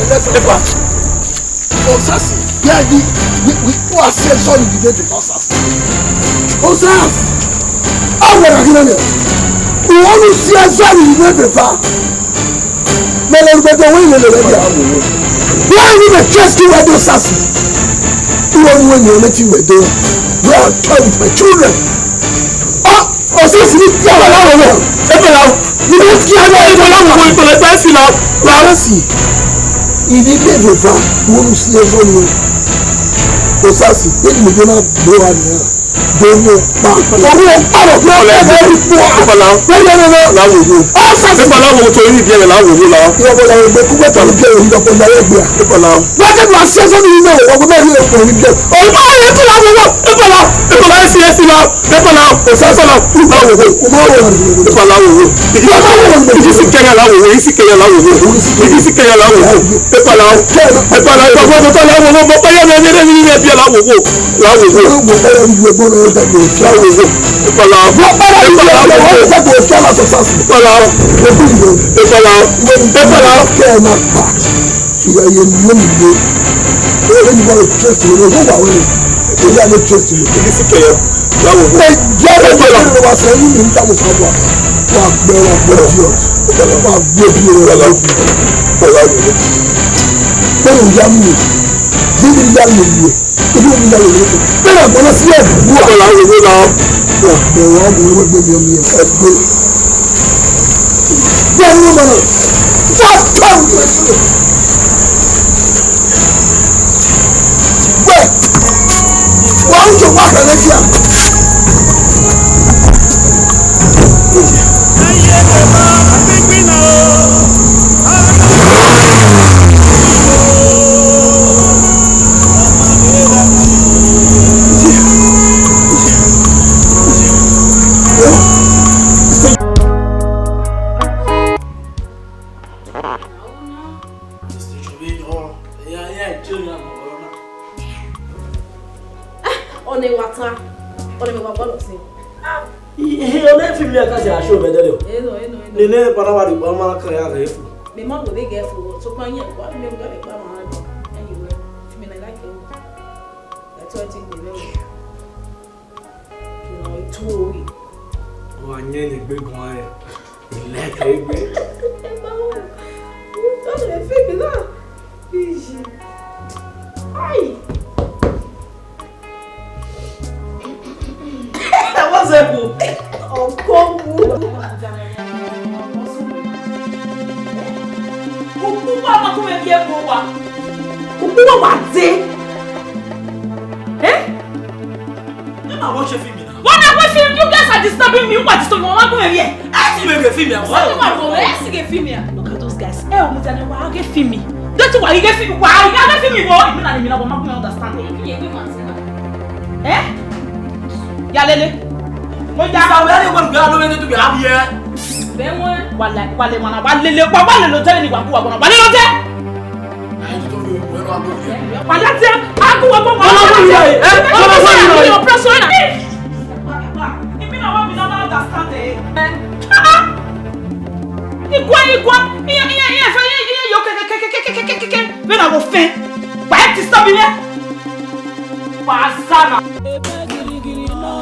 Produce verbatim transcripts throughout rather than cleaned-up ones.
Epa. Osasi, ya yi, wi, wi, wa si ẹzọ ni vbe Osasi. Osasi, a wẹ na ghi na nẹ. Uwẹ ne u si ẹzọ ni vbe fa. Mẹ lẹ rugbe do wẹ lele lẹ dia. Why you dey trust you, Osasi? Uwẹ ne uwẹ ni ọmọ ti wẹ do. Where I toy with my children. Ah, Osasi ni kia la wo wo. Epa la. Ni ni kia la wo wo, epa la wo wo, epa la, epa si la. La si. Ìdí bẹ́ẹ̀ fẹ́ fa, wọ́n lu sí ẹjọ́ ni. Osasi, bẹ́ẹ̀ ni mo gbé náà gbé wa nìyẹn. Bẹ́ẹ̀ ni o pa. Owó pa lọ, bí wọ́n fẹ́ fẹ́ rí pọ̀. Epa la. Bẹ́ẹ̀ ni o. La wo wo. Osasi. Epa la wo wo, to yín bí ẹ la wo wo la. Ìwọ bọ̀ la wo gbé, kúgbẹ́ tó ń bí ẹ, ìdọ̀pọ̀ ìyá yẹn gbé a. Epa la. Wọ́n tẹ́lẹ̀ wá sí ẹjọ́ nínú ìwé, ọgbọ́n bẹ́ẹ̀ ni o kò rí bí ẹ. Òyìnbó ayé tó la wo wo. Epa la. Epa la, esi, esi la. Epa la, Osasi la, la wo wo. Epa la wo wo. Isi Kenya la wo wo, isi Kenya la wo wo. Isi Kenya la wo wo. Epa la, epa la, epa la, epa la wo wo. Baba ya me, me, me, me, me, la wo wo. La wo wo. La wo wo. Epa la, epa la wo wo. Epa la, epa la, epa la. Ìyá yẹn ni yóò mú mi. Ẹ ẹ ní bá trust mi, ọgbọ́n wà wẹ́rẹ́. Èyí á ní trust mi. Ibi sí kẹyọ, láwo. Ẹ jẹ́ ẹ jẹ́ ẹ lọ́wọ́ sọ ní mi níta mo sọ wà. Wà gbẹ, wà gbẹ di ọ. Wà gbẹ di ọ. Wà gbẹ. Bẹ́ẹ̀ ni ìyá mi, bí mi ìyá mi yẹ, ìlú mi ìyá mi yẹ. Bẹ́ẹ̀ ni àgbọ̀nà sí ẹ̀ bú. Wà láwo ló la. Wà gbẹ, wà gbẹ, wà gbẹ mi ọmọ yẹn. Ẹ gbẹ. Bẹ́ẹ̀ ni ó mọ̀ náà. Wà á tọ́ ìwé sílẹ̀. Wẹ̀, wà á jọ wá kẹlẹ́ díà. Ọnẹ wa tan, ọnẹ mẹ wa gbọdọ sin. Ihe ọnẹ fi mi aka si asho mẹ dẹdẹ o. Eno, eno, eno. Nene para wa ri pa ma kan ya rẹ fu. Mi ma wo de gẹ fu, so pa yẹn wa mi ga le pa ma do. Anyway, fi mi na like you. That's what you do. Kìnnà ètò orí. Wọ́n á yẹn lè gbé gan ẹ̀. Ìlẹ́kẹ̀ gbé. Ẹ bá wà. Ó lè fi mi náà. Ìyí. Ayi. What's up? Ọkọ wu. Ukpukpu ọmọkùnrin ẹbí ẹ kú wa. Ukpukpu wa dé. Eh? Ẹ máa wọ́n ṣe fíìmù náà. What are we film? You guys are disturbing me. Who are disturbing me? Wọ́n wá gún ẹ̀rí ẹ̀. Ẹ ti bẹ̀rẹ̀ fíìmù ẹ̀. Wọ́n ti wà lọ́wọ́ ẹ̀ sì gẹ̀ fíìmù ẹ̀. Look at those guys. Ẹ ò mú tani wá gẹ̀ fíìmù. Don't you worry, gẹ̀ fíìmù wá. Ìyá gẹ̀ fíìmù wọ̀. Èmi náà ni mi náà wọ́n máa gún ẹ̀ understand. Èmi yẹn gbé màá sí náà. Ẹ? Ya lele. Mo ja. Ìsàwé ẹni wọ́n gbé alóore tó gbé àbí ẹ. Bẹ́ẹ̀ wọ́n. Wàlẹ̀ wàlẹ̀ mọ̀nà wà lele pa wà lele tẹ́lẹ̀ ni wà kú wà bọ̀nà wà lele tẹ́. Wàlẹ̀ tẹ́ a kú wà bọ̀nà wà lele tẹ́. Ẹ ẹ ẹ ẹ ẹ ẹ. Èmi náà wà mí náà máa understand ẹ. Igua igua iye iye iye fẹ iye iye yo kẹkẹkẹkẹkẹkẹkẹkẹ. Bẹ́ẹ̀ náà wọ́n fẹ́. Wà á ti sọ mi rẹ. Wà á sá ma. Ebe girigiri nọ,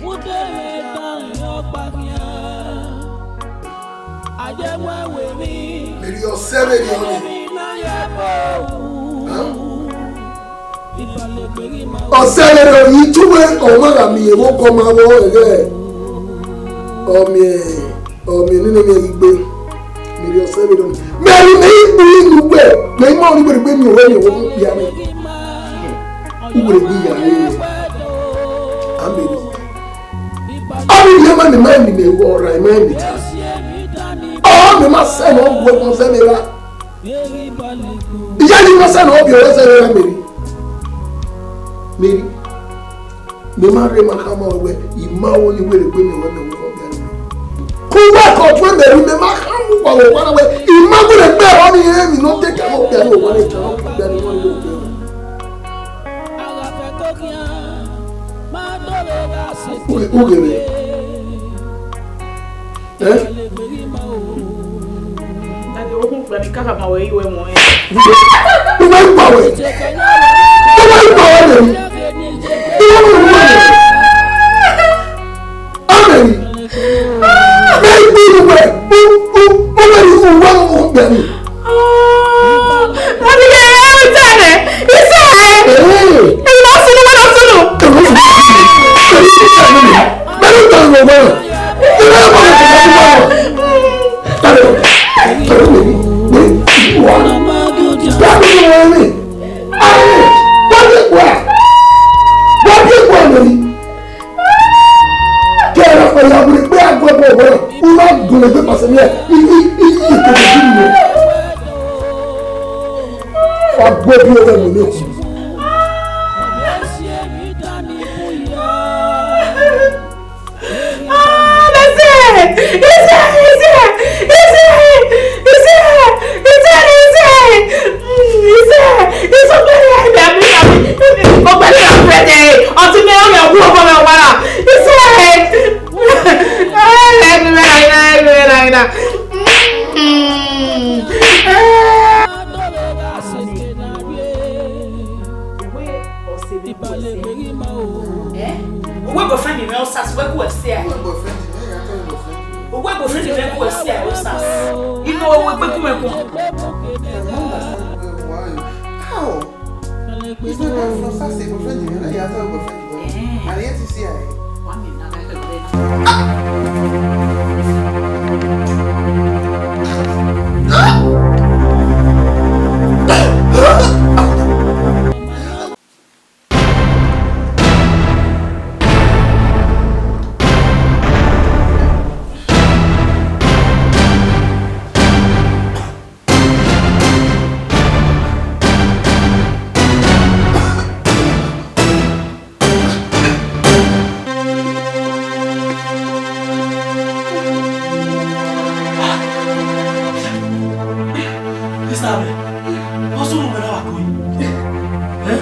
udere ta ọkpa khian. Aye wa wẹ mi. Meri ọsẹ vbe rhiọn ni. Hàn? Ọsẹ vbe rhiọn ni, tuwe ọmọ gha miẹn vbe okọ ma vbe ẹghẹ. Ọ miẹn. Ọ miẹn nene miẹn ghi gbe, Meri ọsẹ vbe dọ. Meri, mẹ i kpu inu wẹ, mẹ i ma ọnii wẹ gbe miẹn wẹ miẹn wẹ okpia mwẹ. Uwẹ gbe ya re. A Meri. Ọ ni miẹn ma ni ma ni mẹ wọ ra ma ni ta. Ọ mẹ ma sẹ nọ wẹ kọn sẹ mẹ ra. Iya ni ma sẹ nọ bi wẹ sẹ mẹ ra Meri. Meri. Mẹ ma rre ma khama ruẹ wẹ, I ma ho ni wẹ rhe gbe mẹ wẹ mẹ wẹ ọmọ biẹ. Ku wẹ ke ọ tuẹ mẹ rre, mẹ ma khama uwa vbe ọkpa na wẹ, I ma wẹ rhe gbe ọmọ ni rre emwi ne ọ te ka ọmọ biẹ ne owa rre, ọmọ biẹ ne ọ rre. Ughe, ughe vbe. Eh? Okun kpẹẹ ni ka khama wẹ iwẹ mọ ẹn. Uwẹ ikpa wẹ. Uwẹ ikpa wẹ lẹ. Uwẹ ikpa wẹ lẹ. Amẹn. Mẹ ikpe uwẹ. U, u, uwẹ ni uwẹ mu kpẹ ni. Ọdún yẹn ẹ ń tẹ̀lé. Iṣẹ́ ẹ̀. Ee. Èyí lọ sínú, wọ́n lọ sínú. Èmi sì ní ìṣẹ́ mi. Mẹ́rin tẹ̀lé wọ́n. Ìwé ẹ̀kọ́ mi kò mọ̀ wọ́n. Ah, that's it! It's it! It's it! It's it! It's it! It's it! It's it! Mm, it's it! It's so good! Yummy, yummy, yummy! Ọgbẹni ọgbẹni ọtí mi ọmọ ẹwú ọmọ mi ọmọ náà. It's it! Ah, everywhere I know, everywhere I know. Mm. Ah. Uwe boyfriend mwẹ Osas, uwe gu ẹse a. Uwe boyfriend mwẹ gu ẹse a Osas. Ino uwe gbe gu mwẹ gu. How? Is my boyfriend Osas a boyfriend mwẹ? Na ya tell boyfriend mwẹ. And yet you see I. Sister Abẹ, ọ sunu wẹ na wa koi? Eh?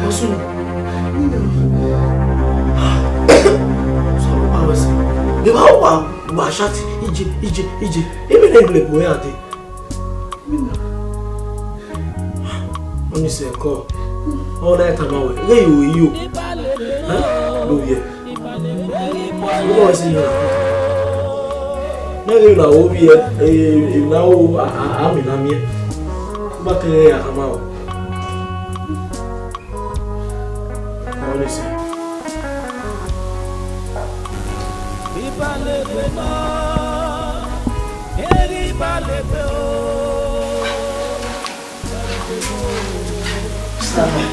Ọ sunu. Sọrọ pa wẹ sẹ. Ẹ wa wa wa shati ije ije ije. Ebe ne ẹgbẹlẹgbẹ ya dee. Ọni sẹ kọ, ọ na tama wẹ, ghe yo yo. Eh? Do ye. Ọ si yo. Na ghe la wo bi e, e na wo a, a, a mi na mi. Ba ke ya tama wẹ. Ọni sẹ. Sister Abẹ.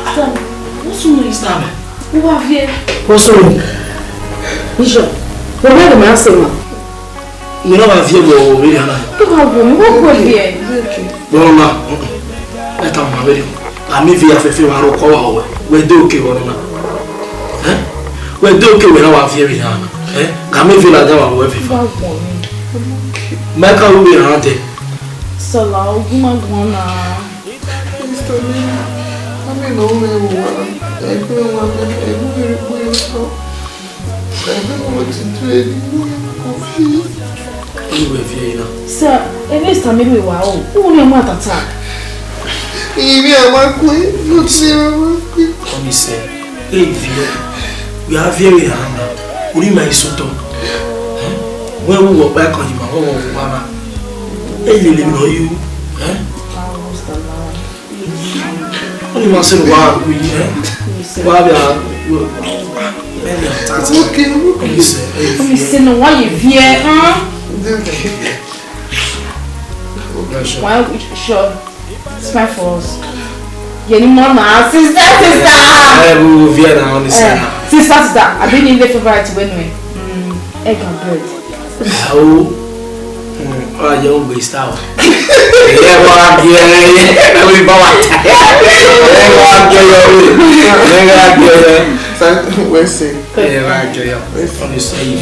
Sister Abẹ. What's wrong, Sister Abẹ? What's wrong? What's wrong? Bishop, what am I saying? Mẹ na wa viẹ wẹ ọvbokhan na. Ẹ wa wo mi, wẹ kue viẹ. Vbọ na, ẹ ta ma vberriọ. Gha miẹn ivie afẹfẹ wa rhọkọ wa wẹ, wẹ de oke vbọ na. Eh? Wẹ de oke wẹ na wa viẹ vbe na. Eh? Gha miẹn ivie ladian wa wẹ vbe eva. Ẹ wa wo mi. Ma ka ru vbe rhan dẹ. Sala, ogun ma guan na. Mister Lee, ami na ọ mwẹ wa, ẹgbẹ wa mẹ, ẹgbẹ rẹ kpẹrẹ sọ. Ẹgbẹ wa ti tu ẹni mu ya kofi. Iwẹ viẹ na. Sir, ẹmwẹ Mister Lee wa o, u ni ọmọ atata. Ibi a ma kue, yóò ti ra ma kue. Ọni sẹ, e viẹ, wẹ a viẹ vbe rhan na, u ni ma i sotọ. Wẹ wu wọ ọkpa ẹkan yi ma, wọ wọ wa na. E lele nọ yu, eh? Ọni ma sẹ wa wi, eh? Wa bia, ẹ bia ta ti. Okay, okay. Ọni sẹ, e viẹ. Ọni sẹ nọ wa ye viẹ, huh? Why we should spy for us? Yeni mama, sister, sister. Eh, we will fear na, honestly. Eh, sister, sister. I been in the favorite when we. Mm, egg and bread. Oh. Mm, oh, you always star. Yeah, wa, yeah, yeah. Everybody. Yeah, wa, yeah, yeah. Yeah, wa, yeah, yeah. So, we say. Yeah, wa, yeah, yeah. Honestly,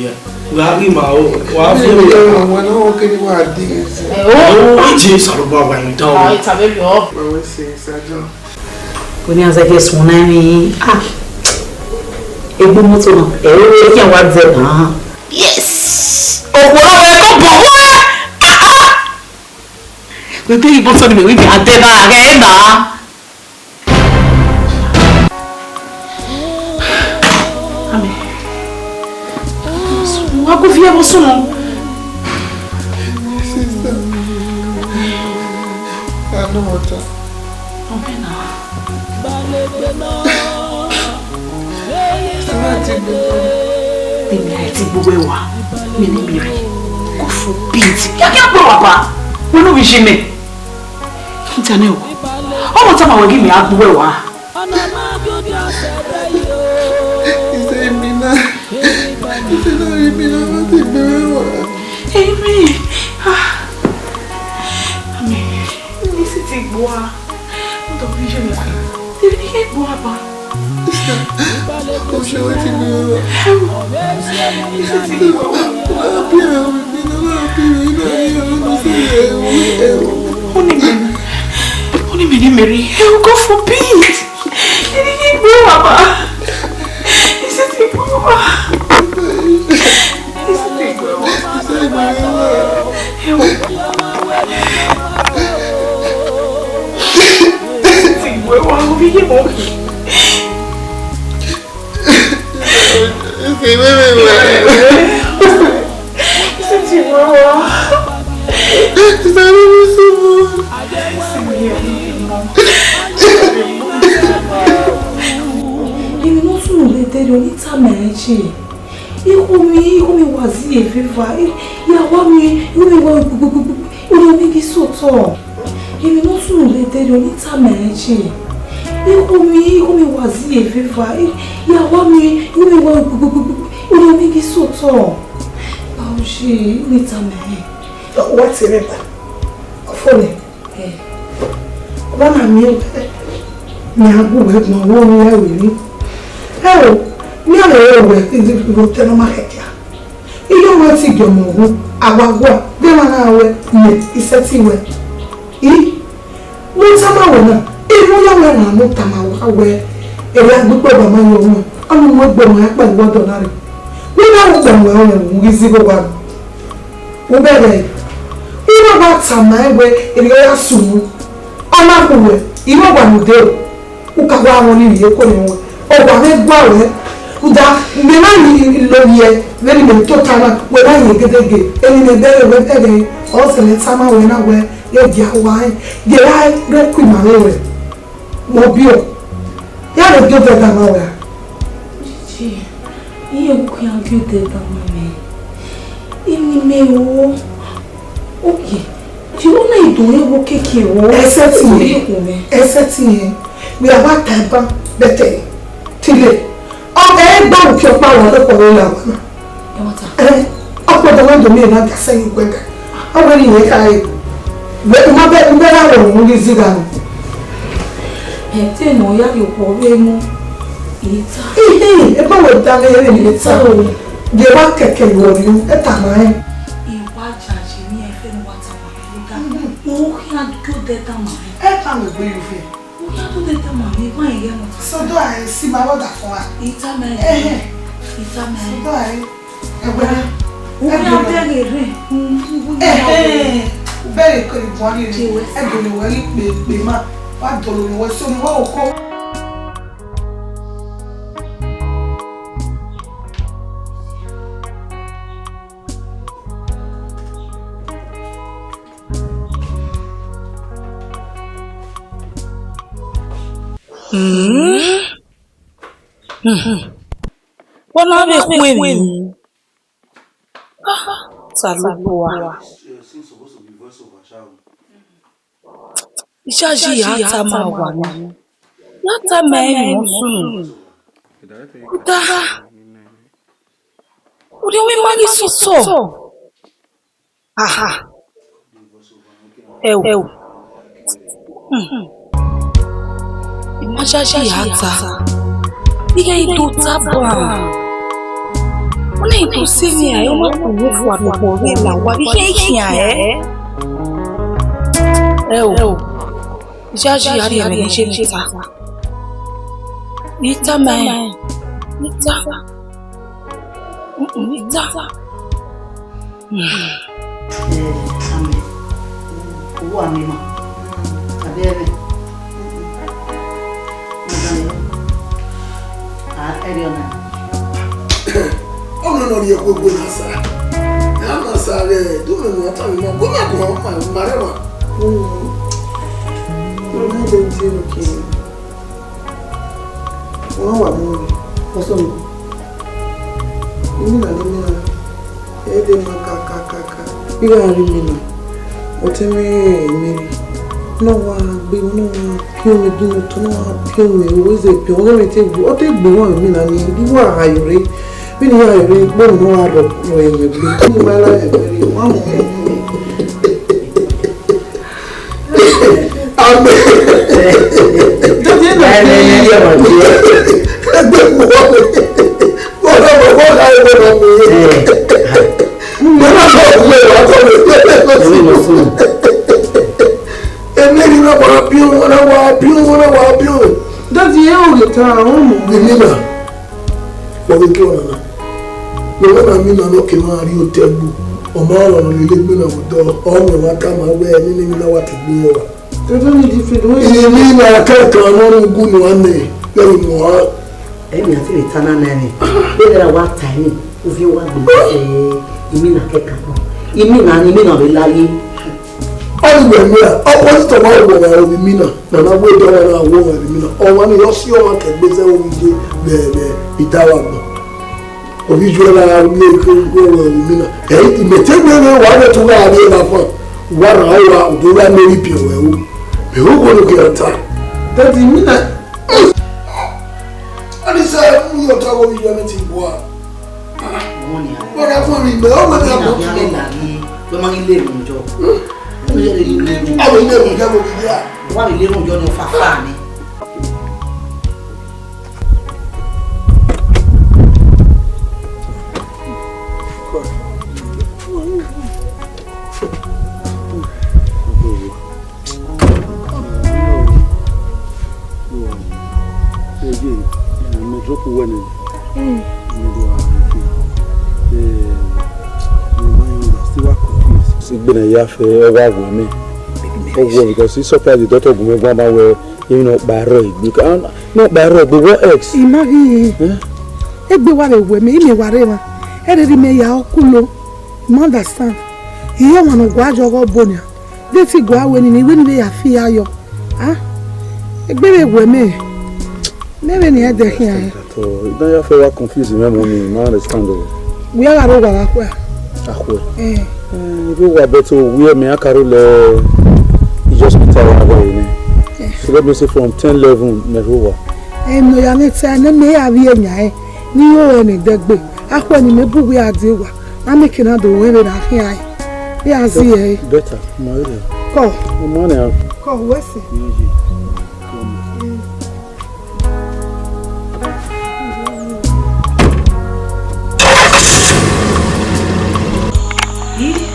yeah. Wa ghi ma o, wa fi mi. Wẹ na oke ni wa di. Ẹ o. Ije Osanobua wa ni dan o. Ah, it's a baby o. Wẹ wẹ se sajo. Kò ní àṣẹ kí ẹ̀sùn náà ní. Ah. Egbe moto na, ẹ, o, e khian wa zẹ na. Yes! Okhuo na wẹ ko bọ wẹ. Ah, ah! Wẹ te yi moto ni mẹ, wẹ te a dẹ na, ghẹ na. Amen. Wa gu viẹ vbe sunu. Sister, I know what I. Amen. Mẹ ne I ti gbe uwẹ wa, mẹ ne Mary, God forbid. Ya, ya gbe wa ba. Wẹ ne ovbi iye mẹ. Daniel, ọ ma tama wẹ ghi mẹ a gbe uwẹ wa. Iye mẹ na, iye na, iye mẹ na, ma ti gbe uwẹ wa. Amen. Ah. Amen. Isi ti gbe uwa. Ndo bi je mi. Ti bi ni ke gbe uwa ba. Ko se wa ti gbe uwa. Isi ti gbe uwa. Oni mẹ, oni mẹ ni Mary. Ewu, God forbid. Ti bi ni ke gbe uwa ba. Isi ti gbe uwa. Isi ti gbe uwa. Ewu. Ti gbe wa, ovbi iye mẹ. Ti gbe wa. Emwi ne ọ sunu vbe ẹdẹrriọ, ne I tama ẹn ẹtin. Ikhuo mwẹ, ikhuo mwẹ wa zẹ iyẹn vbe eva, I, I ya wa miẹn, ikhuo mwẹ wa gbugbugbu, I ya miẹn ghi sẹ otọ. Emwi ne ọ sunu vbe ẹdẹrriọ, ne I tama ẹn ẹtin. Ikhuo mwẹ, ikhuo mwẹ wa zẹ iyẹn vbe eva, I, I ya wa miẹn, ikhuo mwẹ wa gbugbugbu, I ya miẹn ghi sẹ otọ. Ba oje, ne I tama ẹn. Wa tie mwẹ ba. Ọfọnẹ. Eh. Ọba na miẹn wẹ, ne a gu wẹ gbọn, wẹ ọ miẹn wẹ ni. Ẹ o, ne a lele wẹ, ighẹ otọ ne ọ ma khẹdia. Iye ọmọ ti gie ọmọ wu, a wa gua, de emwa na wẹ, mẹ, I sẹtin wẹ. I, ne u tama wẹ na, emwi ya wẹ na ne u tama wa wẹ, erriọ agbikpẹ ọba ma yọ ọmọ, a mu mu egbe ọmọ ya kpẹlẹ uwẹ ọdọ na rre. Wẹ na ru kpẹlẹ uwẹ ọmọ, u ghi zighe owa nọ. U bẹghe, u na wa tama ẹn wẹ, erriọ ya sunu. Ọ na khu wẹ, I mwẹ owa ne u dee o. U ka wa rẹn ọnii rhie eko ne ọ wẹ, owa mwẹ gua ruẹ. Rhunmwuda, mẹ na ni lo ye, vbene mẹ tota na, wẹ na ye gedege, emwi ne bẹghe wẹ bẹghe, ọ sẹ ne tama wẹ na wẹ, ye gia wa rẹn, ye ra rre ku ima mwẹ wẹ. Mẹ ọ biẹ, ya vbe gie odẹ da ma wẹ a? Iye, iye, u khian gie odẹ da ma mwẹ. Emwi mẹ o, oke, ti u na do rẹn wo keke o. Ẹsẹtin yẹn, ẹsẹtin yẹn, wẹ a wa ta ẹban, bẹtẹ, tile, ọ gẹ gba uki ọkpa wa lọkpọ vbe la wa na. Ẹ, ọkpọdọ na do miẹn na da sẹ ye ugbẹn ga. Ọ wẹ ne irẹn khare. Wẹ, u ma bẹ, u bẹ ra rọ unu ghi zigha nọ. Ẹ, te nọ ya ye okhuo vbe emu, I ta. Ehe, ebe wẹ da vbe ere ne I ta o. Ye wa kẹkẹ ye uwẹ, ẹ tama rẹn. I wa jaje ne irẹn fẹ ne wa tama rẹn, da. Mhm. U khian gie odẹ tama rẹn. Ẹ tama egbe ye uwẹ. U khian gie odẹ tama rẹn, wa rẹn ghẹ mọ. Sọdọ a, ẹ si ma vbe ọdafọn a. I tama rẹn. Ehe. I tama rẹn. Sọdọ a, ẹ. Ẹgbẹre. U ya bẹghe rre. Ẹhẹn, u bẹghe kere guan rre. Ẹdọlọ wẹ ghi kpe kpe ma, wa dọlọ wẹ so ni wẹ oko. Hmm. Hmm. Wẹ na vbe khu emwi? Ah, Osanobua. Iyayi ya tama wa ni. Ya tama ẹmwẹ ne ọ sunu. Uda. Uda, wẹ ma ghi sọsọ. Aha. Ẹo. Hmm. I ma yayi ya ta. Ighẹ I do ta ban. Ọ na do sẹ emwi a, ọ ma kpe vbe fua ne okhuo vbe la owa, ighẹ I khian ẹre. Ẹo. Yayi ya rhie ẹmwẹ ne I ye ne I ta. I tama ẹn. Nita. Nita. Eh, Ami. Owó Ami ma. Abẹ ẹmwẹ. Ah, ẹrriọ na. Ọmọ nọ rhie ẹkhuegbe na sa. A na sa ghẹ, do mẹ ne a tama ima, gu ima guan, ma, ma rẹmwa. Mm. Ọmọ nọ rhie ẹkhuegbe na sa. Wọ́n wà mú mi. Ọsọ mi. Imi na ne imi ra. Ẹ dẹ ma kakakaka. I gha rri imi na. Ọtẹn mwẹ Mary. Ne ọ wa gbe, ne ọ wa piọn mwẹ, ginotọ, ne ọ wa piọn mwẹ, ọ wẹ zẹ piọn, ọ ghẹ mwẹ te gbe, ọ te gbe wan imi na ni, I wa ha yọ rre. Vbene I ya rre, gbe ne ọ wa rọ, rọ ẹmwẹ gbe. Imi ma la ẹmwẹ rre, wa mọ ẹmwẹ. Amen. Ẹgbẹ́ wọlé. Wọ́n lọ bọ̀, wọ́n láyé wọ́n lọ mú yẹn. Wọ́n lọ bọ̀, wọ́n lọ bọ̀. Èmi ni wọ́n wá bí wọn, wọ́n wá bí wọn, wọ́n wá bí wọn. Dadi, ẹ ò lè ta àwọn ọmọ. Èmi náà, wọ́n fi kí wọn nana. Wọ́n náà mi nana kí wọ́n rí otẹ gbó. Ọmọ ọ̀rọ̀ lè lé gbé náà wọ́n dọ́. Ọmọ wa ká máa wẹ́ ẹni ní mi náà wà tó gbé yẹn wá. Tẹ̀tẹ̀ ní di fèdè wọ́n. Èmi náà kẹ́kọ̀ọ́ ọmọ ọdún gúnù wa nẹ̀ lẹ́yìn mọ́ wa. Ẹ̀yin àti lè tán náà nẹ. Bẹ́ẹ̀ wa ta ẹ̀yin, òfin wa gbé ẹ̀, èmi náà kẹ́kọ̀ọ́ náà. Èmi náà ni, èmi náà lè láyé. Ọdún wẹ̀ mí à, ọkọ̀ títọ̀ máa wọ̀ wá omi mí náà. Nana wé dọ́wọ́ náà wọ̀ wá omi mí náà. Ọmọ ni yọ sí ọmọ kẹgbẹ́ sẹ́wọ̀n mi dé bẹ̀rẹ̀ ìdáwà gbọ̀n. Ovbi Joel a gha le ke wẹ ovbi Mina. Ẹ, imẹtẹ wẹ vbe wa vbe ẹto gha rrie na fan, wa rhan uwa, u do gha miẹn emwi biẹ ruẹ ru. Mẹ ho wo ne u khian ta. Daddy, Mina. Anisa, mu ye ọta vbe ovbi Joel ne te bua. Wẹ na fọn emwi mẹ, ọ wẹ ne a bọ tu. Wẹ ma ghi le erhunmwu jọ. Ọ ghi le erhunmwu jọ vbe ovbi Joel. Wa ghi le erhunmwu jọ ne ọ fafa ni. Igbene ya fẹ ọ wa wẹ mẹ. Ọ wẹ because he surprise the doctor gun mẹ gba ma wẹ emwi ne ọ kpa rrọọ egbe. Ne ọ kpa rrọọ egbe, what else? I ma ghi egbe wa vbe wẹ mẹ, imẹ wa rre emwa. Ẹrerre imẹ ya ọ kulo. I ma understand. Iye ọmwa ne ọ gua yọ ọghe ọbo nian. De te gua wẹ ni, wẹ ni vbe ya fi ya yọ. Ah, egbe vbe wẹ mẹ. Mẹ vbe ni ẹdẹ khian. Idan ya fẹ wa confuse mẹ, mommy, ma understand o. Wẹ a gha rre owa vbe akhuẹ. Akhuẹ? Eh. Eh, rre owa, but o wẹ mẹ a ka rre lẹ hospital wa vbe nẹ. Eh. So let me say from ten eleven mẹ rre owa. Eh, no ya ne te ne mẹ ya vbe yan e. Ni yo ẹnẹ dẹgbe. Akhuẹ ni mẹ bu wẹ a die owa. Na mẹ ke na do wẹ vbe na khian e. Ya zi e. Better, ma ere. Kọ. Mo mọ ne a. Kọ wẹ si.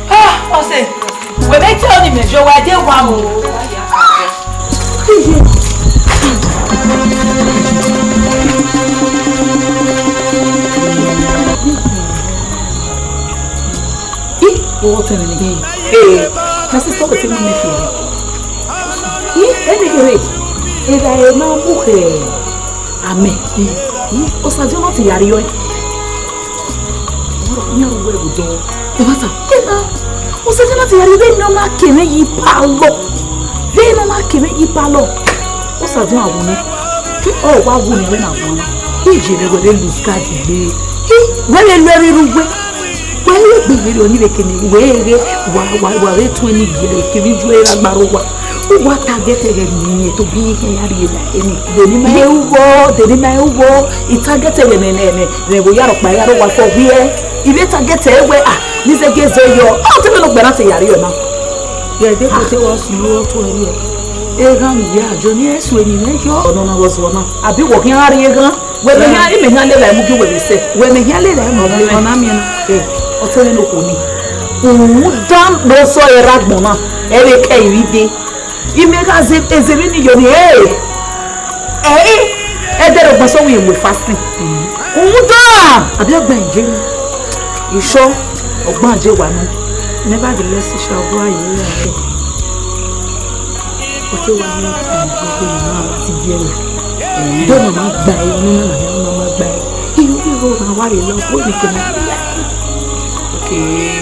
Ah, ọse, wẹ vbe te ọni mẹ viọ wa de wa o. Ih, ọwọ tẹn nene. Ee, my sister, wẹ te mu mẹ fi. Ih, ẹnẹ kherhe, erha ẹre ma mu khe amẹ. Ih, Osadia na te ya rriọ ẹe. Iran ru wẹ vbe odọ. Ẹmwata, ena, Osadia na te ya rriọ vbene ọ na kevbe yi palọ. Vbene ọ na kevbe yi palọ. Osadia wa wu nẹ. Ọ wa wu nẹ wẹ na guan. Iye mwẹ wẹ vbe lose guard egbe. Ih, wẹ vbe lu ẹre rre uwẹ. Wẹ vbe gbe vberriọ ni vbe kene wẹ ghe wa, wa, wa vbe tuẹn ni ye kevbe ijuẹ ra gbarọ owa. Uwa target ẹghẹ ni, to bi ihe ya rrie la eni. Deni ma ru vbọ, deni ma ru vbọ, I target ẹghẹ nẹ, nẹ, nẹ, nẹ, vbe ya rhọkpa ya rre owa fọ wiẹ. I vbe target ẹre wẹ, ah, ni zẹ gie zẹ yọ. Ah, te mẹ ne ọ gbe na te ya rriọ na. Ye de ko te wa sunu ọtuẹn rriọ. Eghan ni ya, jọ ni ẹsu eni nẹ yọ. Ọnọ na wọ zọ na. Abi wọ khian gha rrie eghan. Wẹ mẹ hian, imẹ hian lele mu gie wẹ vbe sẹ. Wẹ mẹ hian lele mu gie wẹ. Ọna miẹn na. Eh, ọtẹn ne okhuo ni. Uhunmwu dan ne ọ sẹ ọre rre agbọn na. Ẹ vbe kẹ ivbi de. Imẹ gha ze eze vbene I yo ni. Eh. Eh. Ẹdẹ rẹ ọgbọn sọ wẹ mu fasting. Rhunmwuda, abẹ ọgbẹn je. You sure? Ọgbọn je wa nọ. Nevertheless, it shall go aye. Oke wa ni gbogbo ni ma ti bi ẹre. Do mama gba ẹ, ọnọna na mama gba ẹ. Iyo bi ro na wa re lọ, ko ni ke na. Okay.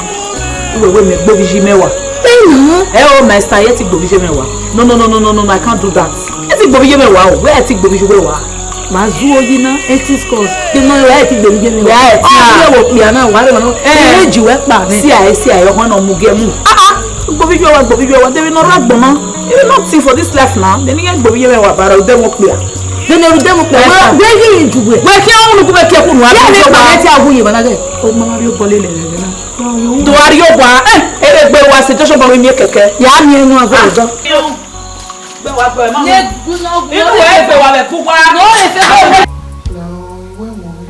Uwẹ wẹ mẹ gbe ovbi iji mẹwa. Ẹna. Ẹ o, my sister, ẹ i ti gbe ovbi iji mẹwa. No, no, no, no, no, no, no, I can't do that. Ẹ i ti gbe ovbi iji mẹwa o, wẹ ẹ i ti gbe ovbi iji mẹwa. Ma zu oyi na, eighty scores. De no, wẹ ẹ i ti gbe ovbi iji mẹwa. Wẹ ẹ i ti. Ọ, wẹ wo kpia na, wa re ma no. Eh. Ẹ ji wẹ kpa nẹ. Si a, si a, ọhọn nọ mu gẹ mu. Ah, ah. Gbe ovbi iji mẹwa, gbe ovbi iji mẹwa. There is no rag, mama. There is nothing for this life now. Then you gbe ovbi iji mẹwa, but I'll dem up there. Then you dem up there. Yes, sir. Wẹ, wẹ yi ju wẹ. Wẹ kẹ unu ku wẹ kẹ kunu. Ya ne pa ti awu ye bana gẹ. O mama bi o bọle lẹ lẹ na. Do a ri owa, eh, ere gbe wa situation ba mi miẹn kẹkẹ. Ya miẹn enu avọ ọjọ. Gbe wa gbe ma. Ne gu no gu. Inu ẹ gbe wa vbe ku wa. No, e fe ko. La o, iwe mo ri.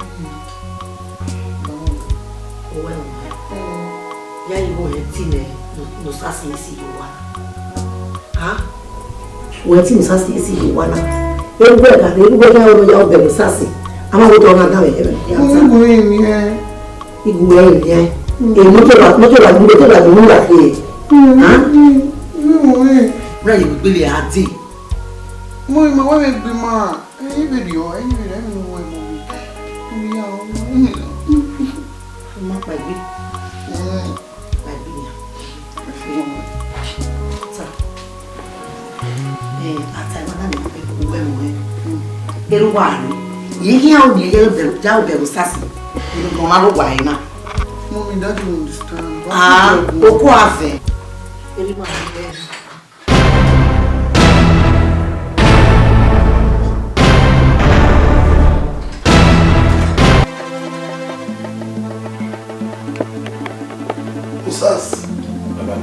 Owẹ o. Ya iwo ẹ ti nẹ, no sasi esi yo wa. Ha? Wẹ ti no sasi esi yo wa na. Erugbe ka, erugbe ka ro ya obẹ no sasi. A ma wo tọ na da vbe ẹmwẹ. Mo ri mo ri miẹn. Igue ẹre yan. E moto la, moto la, moto la, moto la ke. Ha? Mo ri. Ra ye gbele a de. Mo ri ma wa me gbe ma. Ẹyin vbe rriọ, ẹyin vbe rriọ, ẹyin vbe rriọ, ẹyin vbe rriọ. Ma kpaegbe. Kpaegbe nian. Ta. Eh, a ta ima na ni uwẹ mu ẹn. Erha uwa rre. Ye khian ro ni ye obẹ, ya obẹ ro sasi. Inu ma ro wa ẹre na. Mommy, Daddy will understand. Ah, oku avẹ. Erha uwa rre. Usas. Baba.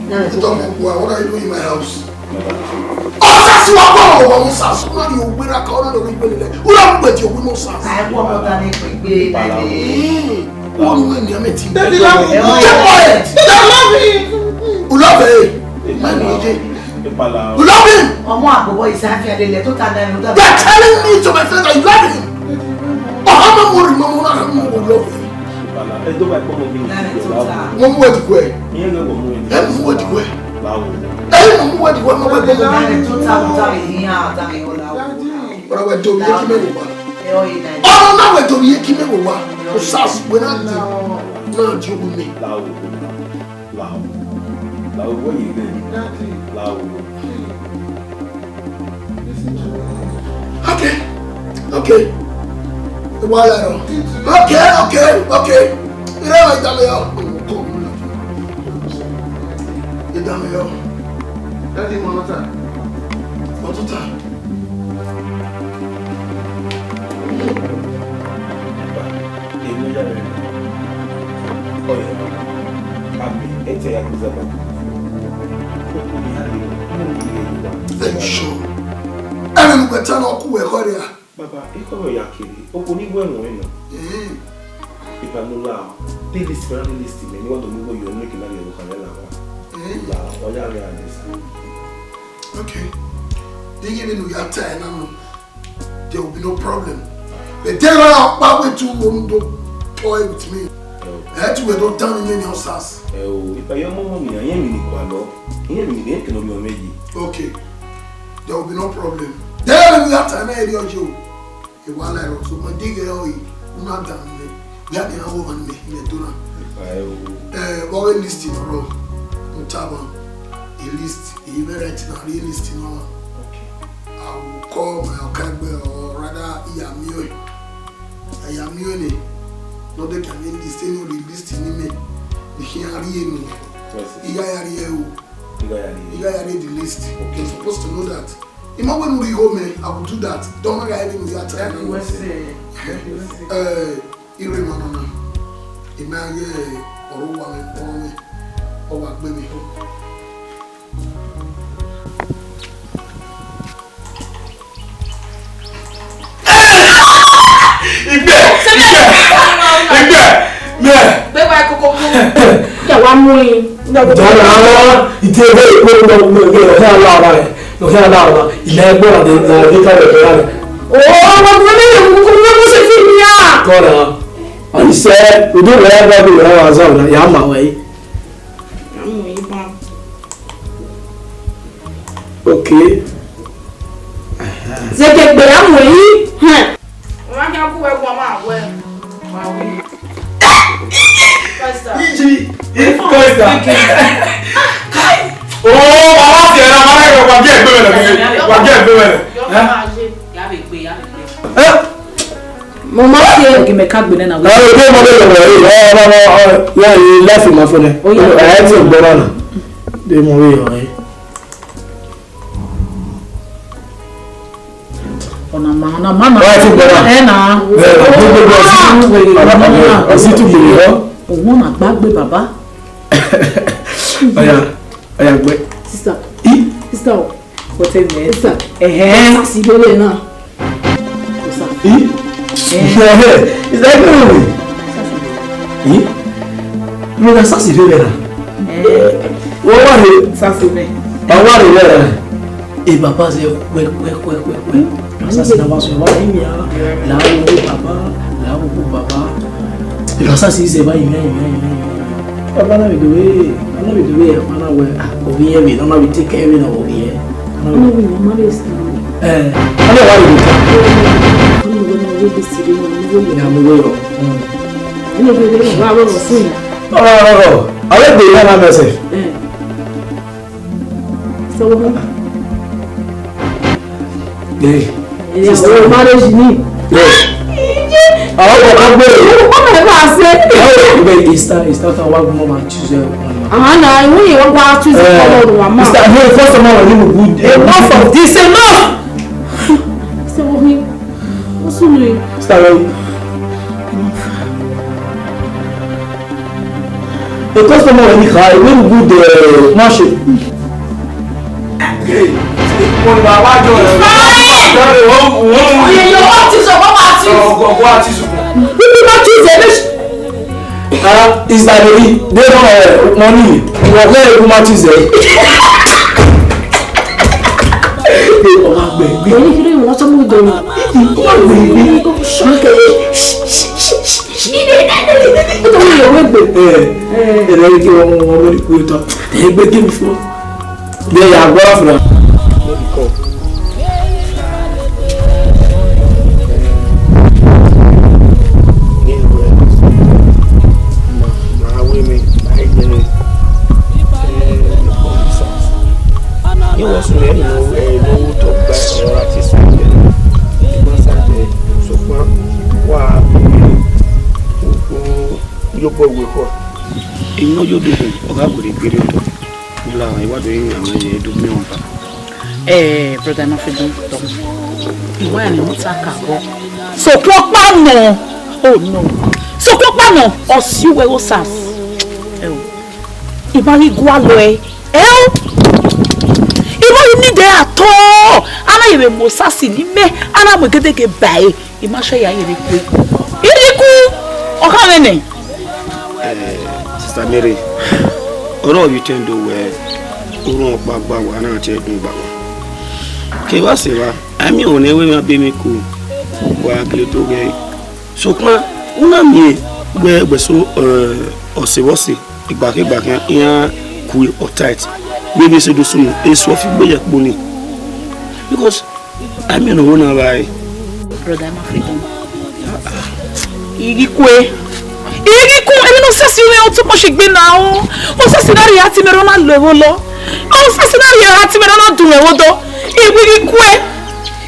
You talk about what are you doing in my house? Baba. Usas, wa bọ ọmọ Usas. Una ni ogbe ra ka, una ni ogbe lele. Una ni ogbe ti ogbe Usas. Ai, wo mo ta ni pe gbe. Baba. Wọ́n ní wọ́n ní ẹ̀mí ti. Daddy love him. Keep quiet. Daddy love him. You love him. Má ní oye. You love him. Ọmọ àgbọ̀bọ̀ ìsáfíà lélẹ̀ tó ta dá ẹnu dá. They're telling me to my friend that you love him. Ọ̀hánmọ́ mo rí mọ́mọ́ náà mú wò love him. Wọ́n mú ẹ̀dùkú ẹ̀. Ẹ mú ẹ̀dùkú ẹ̀. Ẹ mú ẹ̀dùkú ẹ̀, mọ́ wẹ̀ gbọ́mọ. Daddy tó ta mú ta mi ní àtàmì ọ̀la o. Ọ̀rọ̀ wẹ̀ dòmí yé kí mẹ́wàá wá. Ọ̀rọ̀ náà wẹ̀ dòmí yé kí mẹ́wàá wá. Kò sars wẹ̀ náà dé. Náà di ogun mi. Lao. Lao. Lao, what you mean? Lao. Okay. Okay. Wala no. Okay, okay, okay. Ire wa idame yo. Idame yo. Daddy, mo nọ ta. Mo tún ta. Very sure. Ẹni mo gbẹ tán ọkú wẹ̀ kọ́ rẹ̀ à. Baba, ikọ vbe ya kere, okhuo ni wẹ ẹmwẹ nọ. Eh. Iba ne u la, de list, ra de list mẹ, ne wa do mu igho yọ, ne kina rhie ọkhan rẹ la wa. Eh. La, ọ ya rre a list. Okay. Iye vbene u ya ta ẹre na nọ, there will be no problem. But then, I will do toy with me. Oh. Ẹ ti wẹ do dan mi ni Osas. Ẹ o, ipa yọ mọ mọ mi, ayẹn mi ni kua lọ. Iyẹn mi ni kẹnọ mi ọmọ yi. Okay. There will be no problem. Then we have time, eh, you. Iwala ẹrọ, so mo dig ẹ ọre, una da mi lẹ. Wia mi ra wo van me, me do na. Ipa ẹ o. Eh, what we list in row? Utaban. A list, a very right now, a list in row. Okay. I will call my Okagbe, or rather, Iyamio. Iyamio ni. No, they can list, any list in me. They can't read me. Yes, yes. Iya ya ri ẹ o. Iga ya ni. Iga ya read the list. Okay. You're supposed to know that. Ima wẹ ne u rhie igho mẹ, I will do that. Dọmọ gha vbene u ya ta. Daddy, wẹ sẹ? Eh, irẹn ma nọ na. Ima ye ọrọre uwa mwẹ, ọmọ mwẹ, ọ wa gbe mwẹ. Igbe! Igbe! Igbe! Mẹ! Gbe wa koko ku. Ya wa mu yin. Dọmọ na, ìdí ẹgbẹ́ ìpínlẹ̀ ọ̀hún ọ̀hún ọ̀hún ọ̀hún ọ̀hún ilẹ̀ ẹgbẹ́ ọ̀dẹ ọ̀dẹ ká lè fẹ́ rẹ̀. Oh, wa gu ne mu ku ne mu se fi ya. Kọ na. Ani sẹ, udo wẹ ya gba gbe wẹ wa za wẹ ya ma wẹ. Okay. Zẹkẹ gbe ya mu yi. Hẹn. Ọmọ kí a kú wẹ gun ọmọ àwẹ. Iji, if Costa. Oh, mama fi ẹran, mama yọ, wa gẹ ẹgbẹ wẹlẹ, wa gẹ ẹgbẹ wẹlẹ. Ẹ? Mo ma fi ẹran. Gimẹ ka gbene na. Ẹ, o de mo de lọ wẹ, ẹ, ẹ, ẹ, ẹ, ẹ, ẹ, life ma fo nẹ. Ẹ, ẹ ti gbọ na. De mo we yọ, ẹ. Ọna ma, ọna ma na. Wọ́n ti gbọ́dọ̀. Ẹ na. Ẹ, gbogbo ọsí, ọsí tún gbèrè lọ. Òun ọ̀nà gbàgbé bàbá. Ọya, ọya gbẹ. Sister. I? Sister o. Kò tẹ mẹ́. Sister. Ẹ̀hẹ́. Sasi bẹ́ẹ̀ náà. Kò sá. I? Ẹ̀hẹ́. Is that good? Sasi. I? Mo na sasi bẹ́ẹ̀ náà. Wọ́n wà ní. Sasi bẹ́ẹ̀. Wọ́n wà ní bẹ́ẹ̀ náà. E baba zẹ wẹ, wẹ, wẹ, wẹ, wẹ. Asasi na ma sọ, wa ni mi a, la wo baba, la wo baba. E asasi zẹ ba yi, yi, yi, yi. Baba na mi do we, na mi do we, ma na wẹ, ah, ovi yẹn mi, na ma bi take care mi na ovi yẹn. Na mi. Ọmọ mi, ọmọ mi sọ. Eh, ọmọ wa ni ta. Ọmọ mi wẹ na we bi siri na, mi wẹ. Ya mi wẹ yo. Mm. Ọmọ mi wẹ na wa wẹ so. No, no, no, no. Awe de ya na message. Eh. So what? Hey. Yeah, sister. Oh, marriage ni. Yeah. Àwọn ọkọ kan gbé. Ọmọ ẹ bá ṣe. Ẹ, Easter, Easter kan wá gbọ́n máa choose ẹ. Àwọn náà, ìwé yìí wọ́n wá choose ẹ kọ́ lọ́rùn wa máa. Easter, hey, first of all, you good. Enough of this, enough. So what? What's wrong? Sister, why? Enough. A customer wẹ ni kha, ewé rugbu de ma ṣe. Mo ní bàbá jọ rẹ̀. Fine. Wọ́n, wọ́n, wọ́n. Oye, yọ, what is your, what is? Ọgọ, what is? Wíwí ma choose ẹ, ah, is that the, they don't, uh, money. Wọ́n fẹ́ ikú ma choose ẹ. Ọmọ àgbẹ̀ gbé. Èyí kiri ìwọ̀n sọ́mú ìdòwò. Ọmọ àgbẹ̀ gbé. Ṣọ́kẹ́. Ó tó wúlò owó ègbè. Ẹ, ẹ, ẹ, ẹ, kí wọ́n, wọ́n mú ní kúrò tán. Ẹ gbé géèmù fún ọ. Bí ẹ yà gbọ́ fúnra. Yóò wọ́n sùn lẹ́nu ẹ̀ lówó tó gba ọ̀rọ̀ àti sùn lẹ́nu. Ìgbọ́n sábẹ́ ṣùgbọ́n wà á bí ó yóò bọ̀ wé kọ́. Iná yóò dògùn, ọ̀gá kò lè gbére o. Nílà ìwádìí yìí àwọn ẹyẹ ẹdùn mìíràn bá. Eh, brother, enough of them. Ìwọ ẹ̀ ni mo ta kà bọ̀. Sọ̀kún ọpá nọ. Oh no. Sọ̀kún ọpá nọ. Ọ̀sì wẹ̀ ó sàs. Ẹ o. Ìbá rí gua lọ ẹ. Ẹ o. Ìbá rí nídìí àtọ́. Ana yẹ bẹ mọ sàsì ní mẹ. Ana mọ gẹdẹgẹ báyìí. Ima sẹ ya yere kue. Iriku! Ọkha mwẹ nẹ. Eh, Sister Mary, ọrọ vbe itẹn do wẹ, orhunmwu ọkpa gba wa, a na tie ẹdun gba wa. Kevbe a sẹ evba, a miẹn ọmwa ne ẹvbo emwa be mwẹ iko, wa gele do ghẹ. Sokpan, u na miẹn wẹ ẹgbẹso, eh, ọse vbe ọse, igbakhian igbakhian, iran ku ọtight. Vbene e sẹ do sunu, eso ọ fi gbe ye ẹkpo nii. Because a miẹn ne ọvbokhan na vba ẹe. Brother, Emma Freedom. Ighi kue. Ighi kue, emwi ne ọ sẹse mwẹ, ọ tobọ shi gbe na o. Ọ sẹse na rhie ati mẹ rọ na lo ẹvbo lọ. Ọ sẹse na rhie ati mẹ rọ na dun ẹvbo dọ. Ighi kue.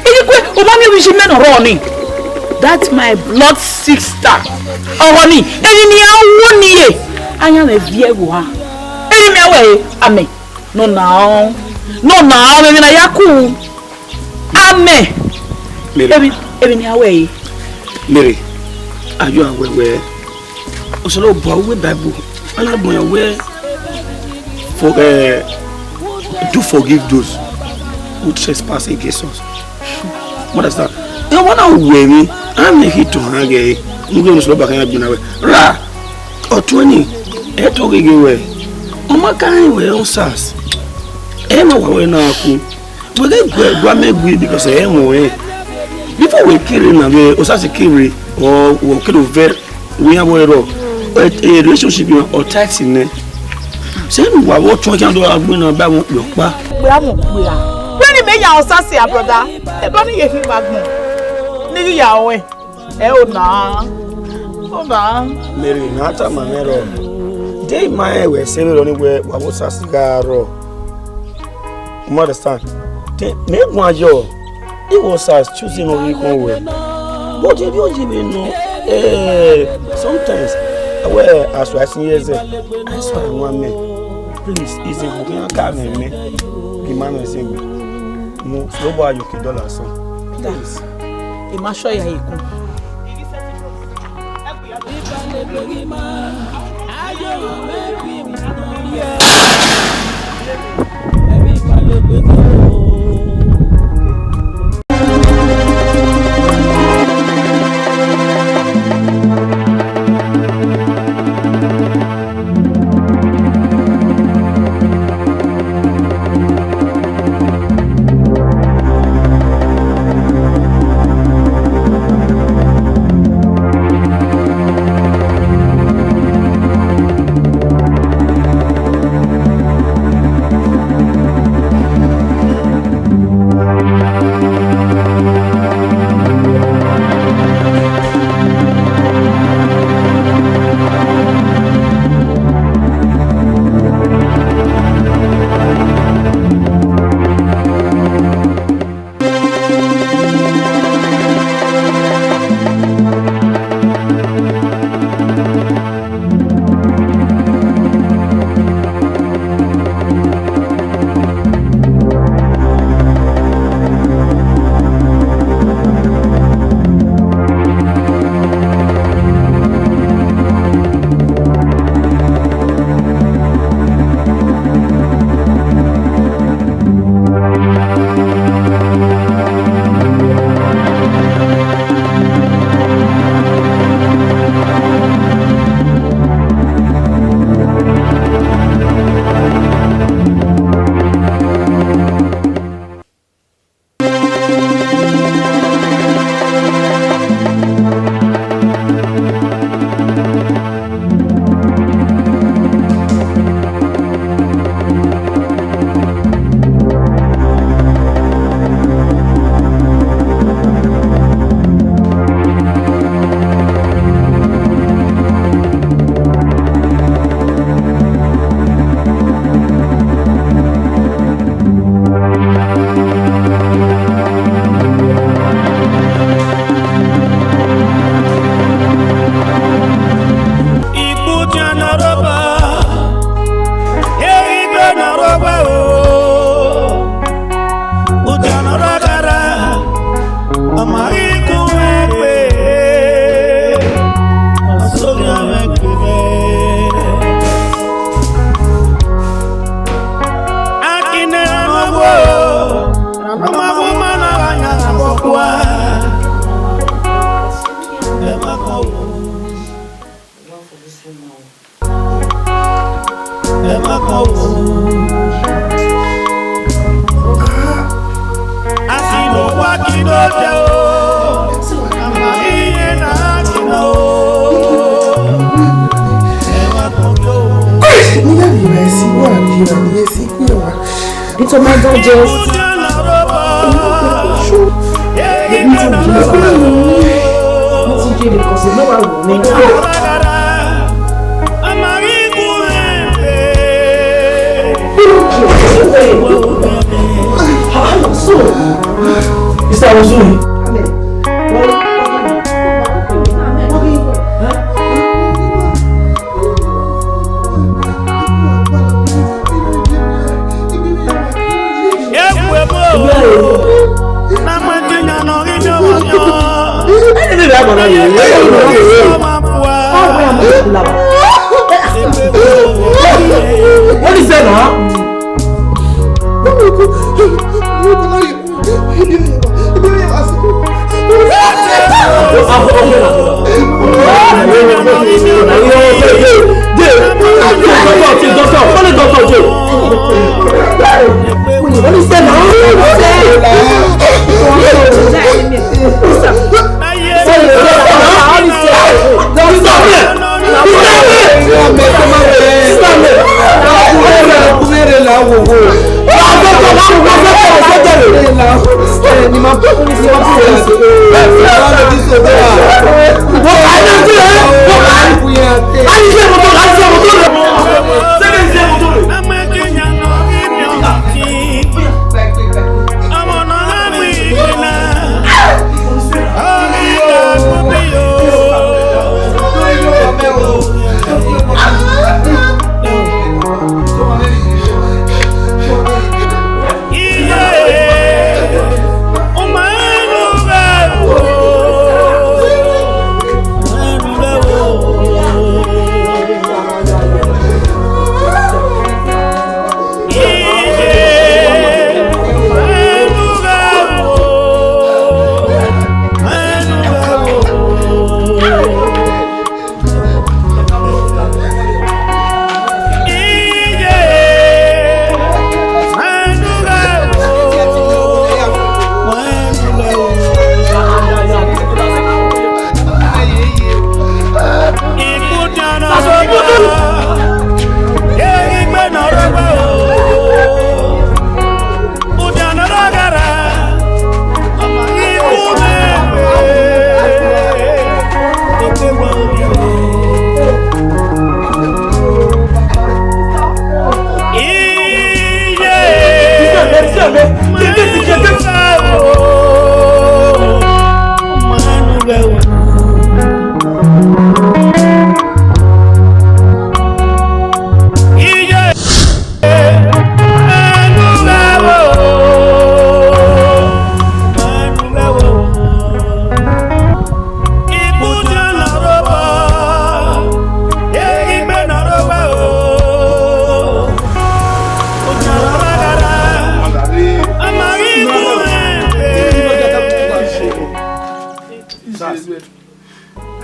Ighi kue, ọ ma miẹn vbe iye mẹ ne ọ rrọọ nii. That's my blood sister. Ọghọ nii, emwi ne iran wo nii, a yan mwẹ viẹ vbe ohan. Emwi mẹ wẹ, amẹ. Nọ na ọ. Nọ na ọ, emwi ne a ya ku. Amẹ. Mary. Emwi, emwi ne a wẹ ẹre. Mary, a ya wẹ wẹ, Osanobua wẹ Bible, a na gbẹn wẹ, for, eh, do forgive those who trespass against us. You understand? Ẹ wa na wẹ emwi, a na ghi tọn han ghe, n ghe Osanobua kan ya gbinna wẹ. Ra, ọtuẹn nii, ẹ tọ ghe ghe wẹ, ọ ma ka rẹn wẹ ọ sas. Ẹ ma wa wẹ na ku. Wẹ ghe guẹ, gua mẹ gui because ẹ mọ ẹ. Before wẹ kere na vbe Osasi kere, ọ, wẹ kere ovẹ, wẹ iran vbe rrọọ, e, e relationship iran ọ tight nẹ. Sẹ ne uwa vbe ọtuẹn khian do gha gbe na ba ẹmwẹ okpia ọkpa. Okpia mu okpia. Wẹ ne imẹ ya Osasi a, brother. Eba ne I ye khin vbe agbọn. Ne I ghi ya ruẹ. Ẹ o na. O na. Mary, na tama mwẹ rrọọ. De ima rẹn wẹ sẹ vberriọ ni wẹ wa vbe Osasi gha rrọọ? You understand? Then, mẹ guan yọ, I was as choosing of ikun wẹ. But if you give me no, eh, sometimes, I wear as I see yes, I swear I want me. Please, is it who can come me? Give my message. No, slow boy, you can dollar so. Please. Ima sọ ya ikun. Ikputian ne ọ rre obọ, erha igbe ne ọ rre owa o, utian ne ọ rre ọgharha, ọ ma ghi gu mwẹ gbe, ọ soghian mwẹ gbe. Akin ne erha ne ọ wo, erha ne ọ ma wo ima na gha yan vbe ọkua. Ẹ ma kọ wo. Ẹ ma kọ wo. A si vbe owa kin do dẹ o. A ma iye na kin na o. Ẹ ma kọ wo. Nian vbe esi wa, nian vbe esi wa. Little mother just. Mister Osun. What is that now?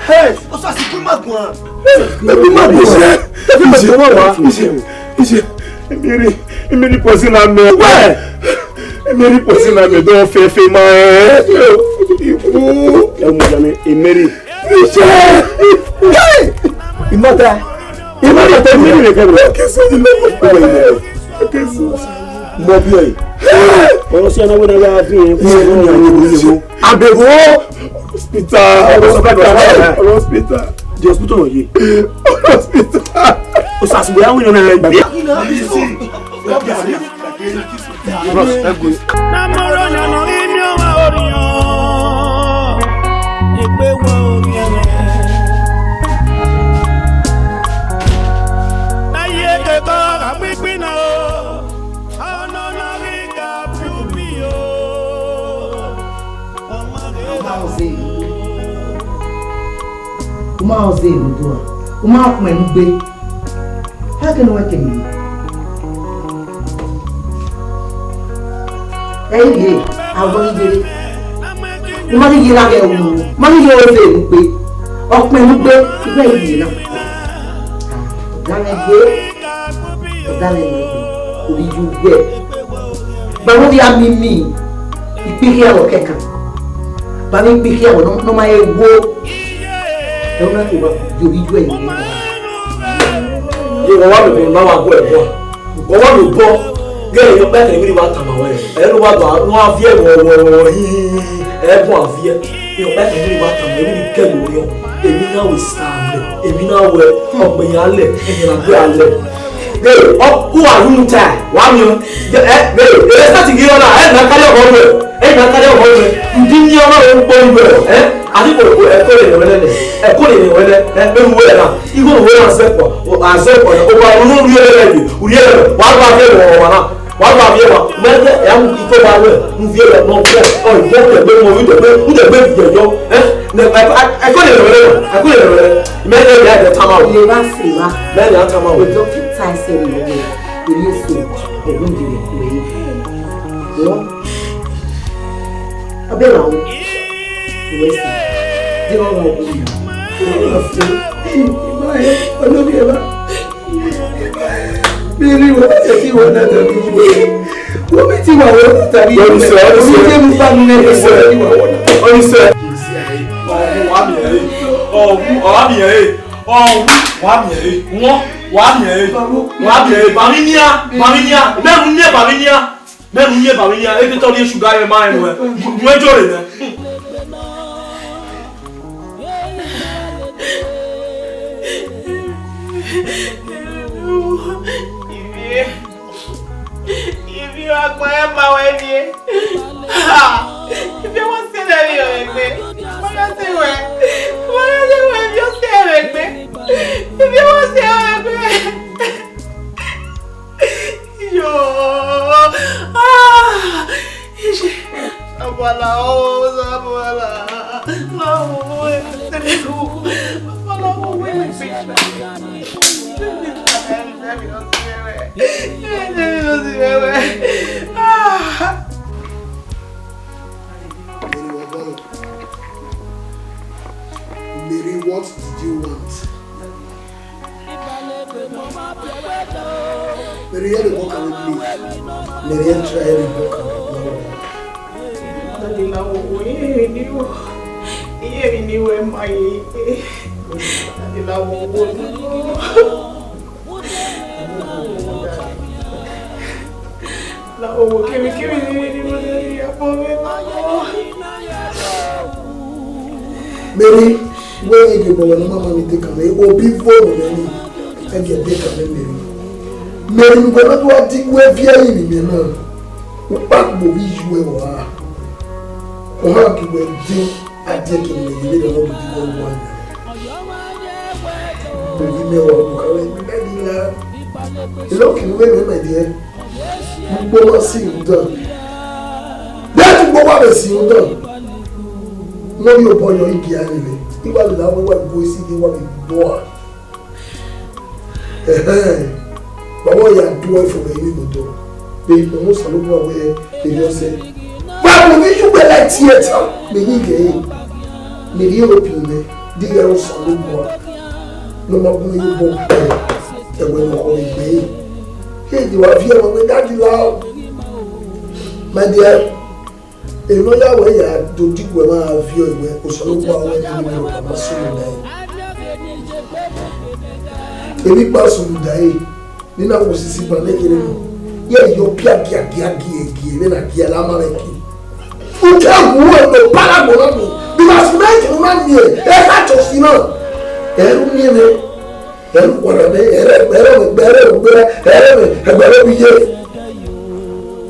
Hey, Osasi, kú má gùn án. Ẹ kú má gùn án. Ẹ fi mọ̀ tó wà wá. Iṣẹ́, iṣẹ́, Mary, Mary pọ̀sí la mẹ́. Wẹ́ẹ̀. Mary pọ̀sí la mẹ́ dọ́ fẹ́fẹ́ máa ẹ̀. Ikú. Ẹ mú jami, Mary. Iṣẹ́. Hey! Ìmọ̀ta. Ìmọ̀ta tẹ Mary rẹ̀ kẹ́rù. Ó kẹ́ sọ ní lọ́wọ́. Ó wẹ̀ ilẹ̀. Ó kẹ́ sọ. Mọ bí ọ̀yìn. Ọ̀rọ̀ sí anáwó náà yára fi yẹn fún ọ̀rọ̀ ìyẹ̀wò ìyẹ̀wò. Àbẹ̀wò. Hospital. Hospital. Hospital. The hospital wọ̀nyí. Hospital. Ó sàṣùgbọ́n yàwó ìrànlẹ́ rẹ̀ gbà. Bros, ẹ gbé. Na mọrọ yan nọ imi ọmọ oriyan, egbe wọ oriyan. Na ye kekọ gha kpikpin na o, ọnọ na ghi ka fi ubi o. Ọmọ rẹ. U ma ọzẹ erudu a, u ma kpẹn ugbe. Ẹkẹ ne uwẹ kẹ mẹ. Ẹ i rhie, a vọ ghi yere. U ma ghi yere aghẹ wu, u ma ghi yere ọzẹ erudu gbe. Ọ kpẹn ugbe, ighẹ i rhie na. Ọga mwẹ gbe, ọga mwẹ gbe, ovbi iye uwẹ. Gba vbe ovbi a mimi, ikpikhi ẹvbo kẹkan. Ba vbe ikpikhi ẹvbo nọ, nọ ma he wo. Ẹ na ke wa, yo bi ju ẹyin. Ye wa wa mẹ ba wa go ẹbọ. Wa wa mẹ bọ. Gẹ yo ba kẹ mi wa tama wẹ. Ẹ no wa do, no wa viẹ wọ wọ wọ hi. Ẹ bọ aviẹ. Yo ba kẹ mi wa tama, emi ni kẹ yo yo. Emi na we sa mẹ. Emi na we ọgbẹn ya lẹ, emi na gbe alẹ. Ee, ọ, who are you, muta? Wa miẹn. Ee, ee, ee, respect ghi rọ na, ẹ na carry ọmọ ruẹ, ẹ na carry ọmọ ruẹ. Udi ni ọmọ ruẹ kpo ruẹ, ẹ? A ti ko, ko, ẹ ko le wẹlẹ nẹ, ẹ ko le wẹlẹ, ẹ, ẹ ru wẹlẹ na. Igho ru wẹlẹ na sẹ kpọ, o, a sẹ kpọ, o ba ru ru yẹlẹ yẹlẹ, ru yẹlẹ, wa ba fi ẹmọ ọmọ na, wa ba fi ẹmọ. Mẹ ẹ, ẹ, iko ba ruẹ, ru fi ẹmọ, ọ, ọ, ìbọn tẹgbẹ mọ, ru tẹgbẹ, ru tẹgbẹ fi ẹyọ, ẹ? Nẹ, ẹ, ẹ, ẹ ko le wẹlẹ na, ẹ ko le wẹlẹ. Mẹ ẹ, ẹ, ẹ, tama o. Lè bá sì wá. Mẹ ẹ, ẹ, tama o. Òjò kí ta ẹsẹ̀ mi lọ́wọ́, èmi ò sọ, ẹ̀gbọ́n mi rẹ̀ kú ẹ̀yìn. Wọ́n, ọbẹ̀ làwọn, ìwé sì, dé wọ́n wọ́n kú mi. Ìwé sì, ìwé ẹ̀, olórí ẹ̀ bá. Bí rí wọ́n bá tẹ̀ sí wọn náà tàbí ìwé. Wọ́n bí ti wà wọ́n náà tàbí ìwé. Oníṣẹ́, oníṣẹ́. Oníṣẹ́ mú bá mi lẹ́yìn ìwé. Oníṣẹ́. Ọ̀hún, ọ̀hún, ọ̀hún mi ẹ̀, ọ̀hún, ọ̀hún mi ẹ̀, wọ́n, wọ́n mi ẹ̀, wọ́n mi ẹ̀, bàmí níà, bàmí níà, mẹ́rù ní ẹ̀ bàmí níà, mẹ́rù ní ẹ̀ bàmí níà, ètò ìtọ́jú ṣúgà ẹ̀ máa ń wẹ̀, mú ẹjọ́ rẹ̀ náà. Ivie, ivie, wa gbẹn ẹ ma wẹ ivie. Ivie, wa sẹ ẹre vbe egbe. Wa ya sẹ wẹ. Wa ya sẹ wẹ, ivie, wa sẹ ẹre vbe egbe. Ivie, wa sẹ ẹre vbe egbe. Yo. Ah. Ije. Sabala, oh, Sabala. Lawo, eh, Sabala, oh, eh, Mary, what did you want? Mary, yẹ vbe bọ kan vbe play. Mary, ẹ try vbe bọ kan vbe play. Daddy, la wo wo, iye mi ni wo, iye mi ni wo, ẹ ma ye. Daddy, la wo wo. La wo wo, kiri kiri ni ni wo, daddy, ya bo me ma wo. Mary, wẹ ẹgẹ bọ wẹ ne ọ ma ma ni te kan mẹ, obi vo ne mẹ ni, ẹgẹ de kan mẹ Mary. Mary, ne uwẹ na do a di wẹ viẹ yi ni mẹ na, ukpa kpo vbe iye uwẹ wa. Ọ ma gi wẹ di a di ẹki ne mẹ ye vbe rẹ ọmọ gidi gọ wa. Mary, mẹ wa bu ka wẹ mi na di la. Ilo kiri wẹ mẹ ma di ẹ. Ugbo ma si rhunmwuda. Bẹghe ugbo wa vbe si rhunmwuda. Ne ovbi obọ yọ i gie a rre, I wa lele avbe uwa ebo esi ghe wa vbe bọ a. Ẹhẹn. Wa vbe ya do ẹre fo vbe eni odọ. Vbe ikpẹn Osanobua wẹ erriọ sẹ. Wa mu ni yu wẹ la tie ẹta. Mẹ ni ghe ẹre. Mẹ rhie obi mwẹ. Deghẹ Osanobua ne ọ ma gun ye obọ, ẹwẹ ne ọ khọ egbe ẹre. Ke de wa viẹ ẹmwẹ wẹ, Daddy, lao. My dear, emwi ne ọ ya wẹ ya do diguẹ mwa gha viọ wẹ, Osanobua wẹ ne emwi ne ọ ma sunu dae. Emwi kpa sunu dae. Ni na wo sisi ba ne kere nọ. Ye yo pia gia gia gie gie vbe na gia la ma vbe ki. U ke gu wẹ do para gbo na mi. Because me ke na mi e, e ka to si na. Eru mi ne. Eru wara me, ere, ere me, ere me, ere me, ere me, ere me ye.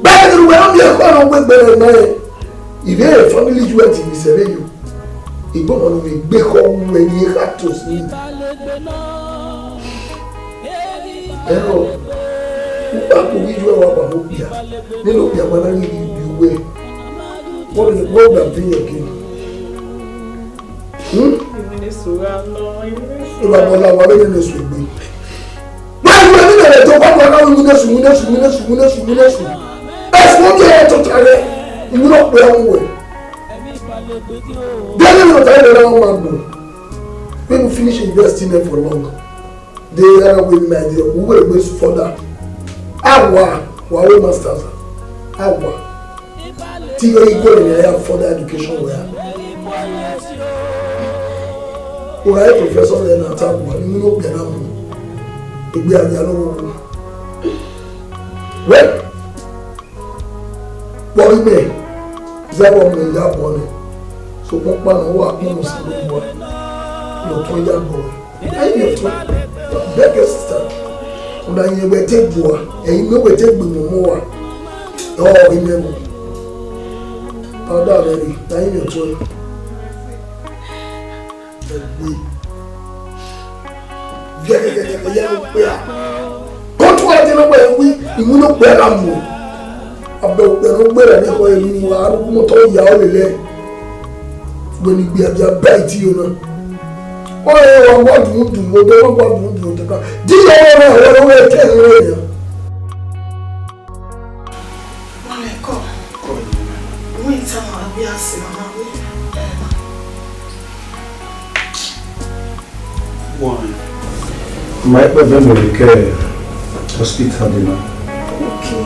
Ba ke ru wẹ mi e ko no gbe gbe na e. Ive family you are ti mi se yo. Igbo ọmọ ne ọ vbe gbe ekhọe ru ẹre, I gha to si. Ẹrọ, ukpakpu ghi yu ẹre wa ba vbe okpia, nene okpia ma na ghi ghi gbe uwẹ. What is, what would have been your game? Hmm? Iwinna esu gha nọ, iwinna esu. Iba bọla wa vbe nene esu egbe. Wẹ, wẹ, nene ẹre do, wa, wa, wa, iwinna esu, iwinna esu, iwinna esu, iwinna esu, iwinna esu. Esu obi ẹre tota rẹ, iwinna okpia mu wẹ. Bia ne nọ ta ẹre na ma gbo. When you finish investing there for long, they are with my dear, we will go further. Awa, wa we masters. Awa. Ti yo equal in your further education where. Wa professor then at Awa, you know, Pianamo. Egbe a dia no. Well, Wọghe mẹ, zẹ vbe ọmọ ya bọ nẹ, sokpan ọkpa nọ, ọ wa kpọnmwẹ Osanobua ne ọ tọn ya bọ. Ayi vbe tọn, bẹgẹ sista, u na yẹn wẹ te bua, ẹyin mẹ wẹ te gbe mu ọmọ wa, ọ ghi mẹ mu. Ọ da vbe rri, ayi vbe tọn. Ẹgbe. Viẹ kẹkẹkẹkẹ ya ne okpia. Kọntu ẹdẹ ne okpia wi, iwinna okpia na mu. Abẹ okpia ne okpia ne ẹkọ emu arugumọtọ ya ọ lele. Wẹ ni gbia dia ba iti yo na. Ọ rẹ wa wa dundun, odẹ wa wa dundun, odẹ ka. Di ya wa na, wa na, wa kẹ ne ya. Mama, come. Come. Wait, I'm gonna be asking Mama. Why? Ma kpẹvbe mẹ vbe ke hospital dee na. Okay.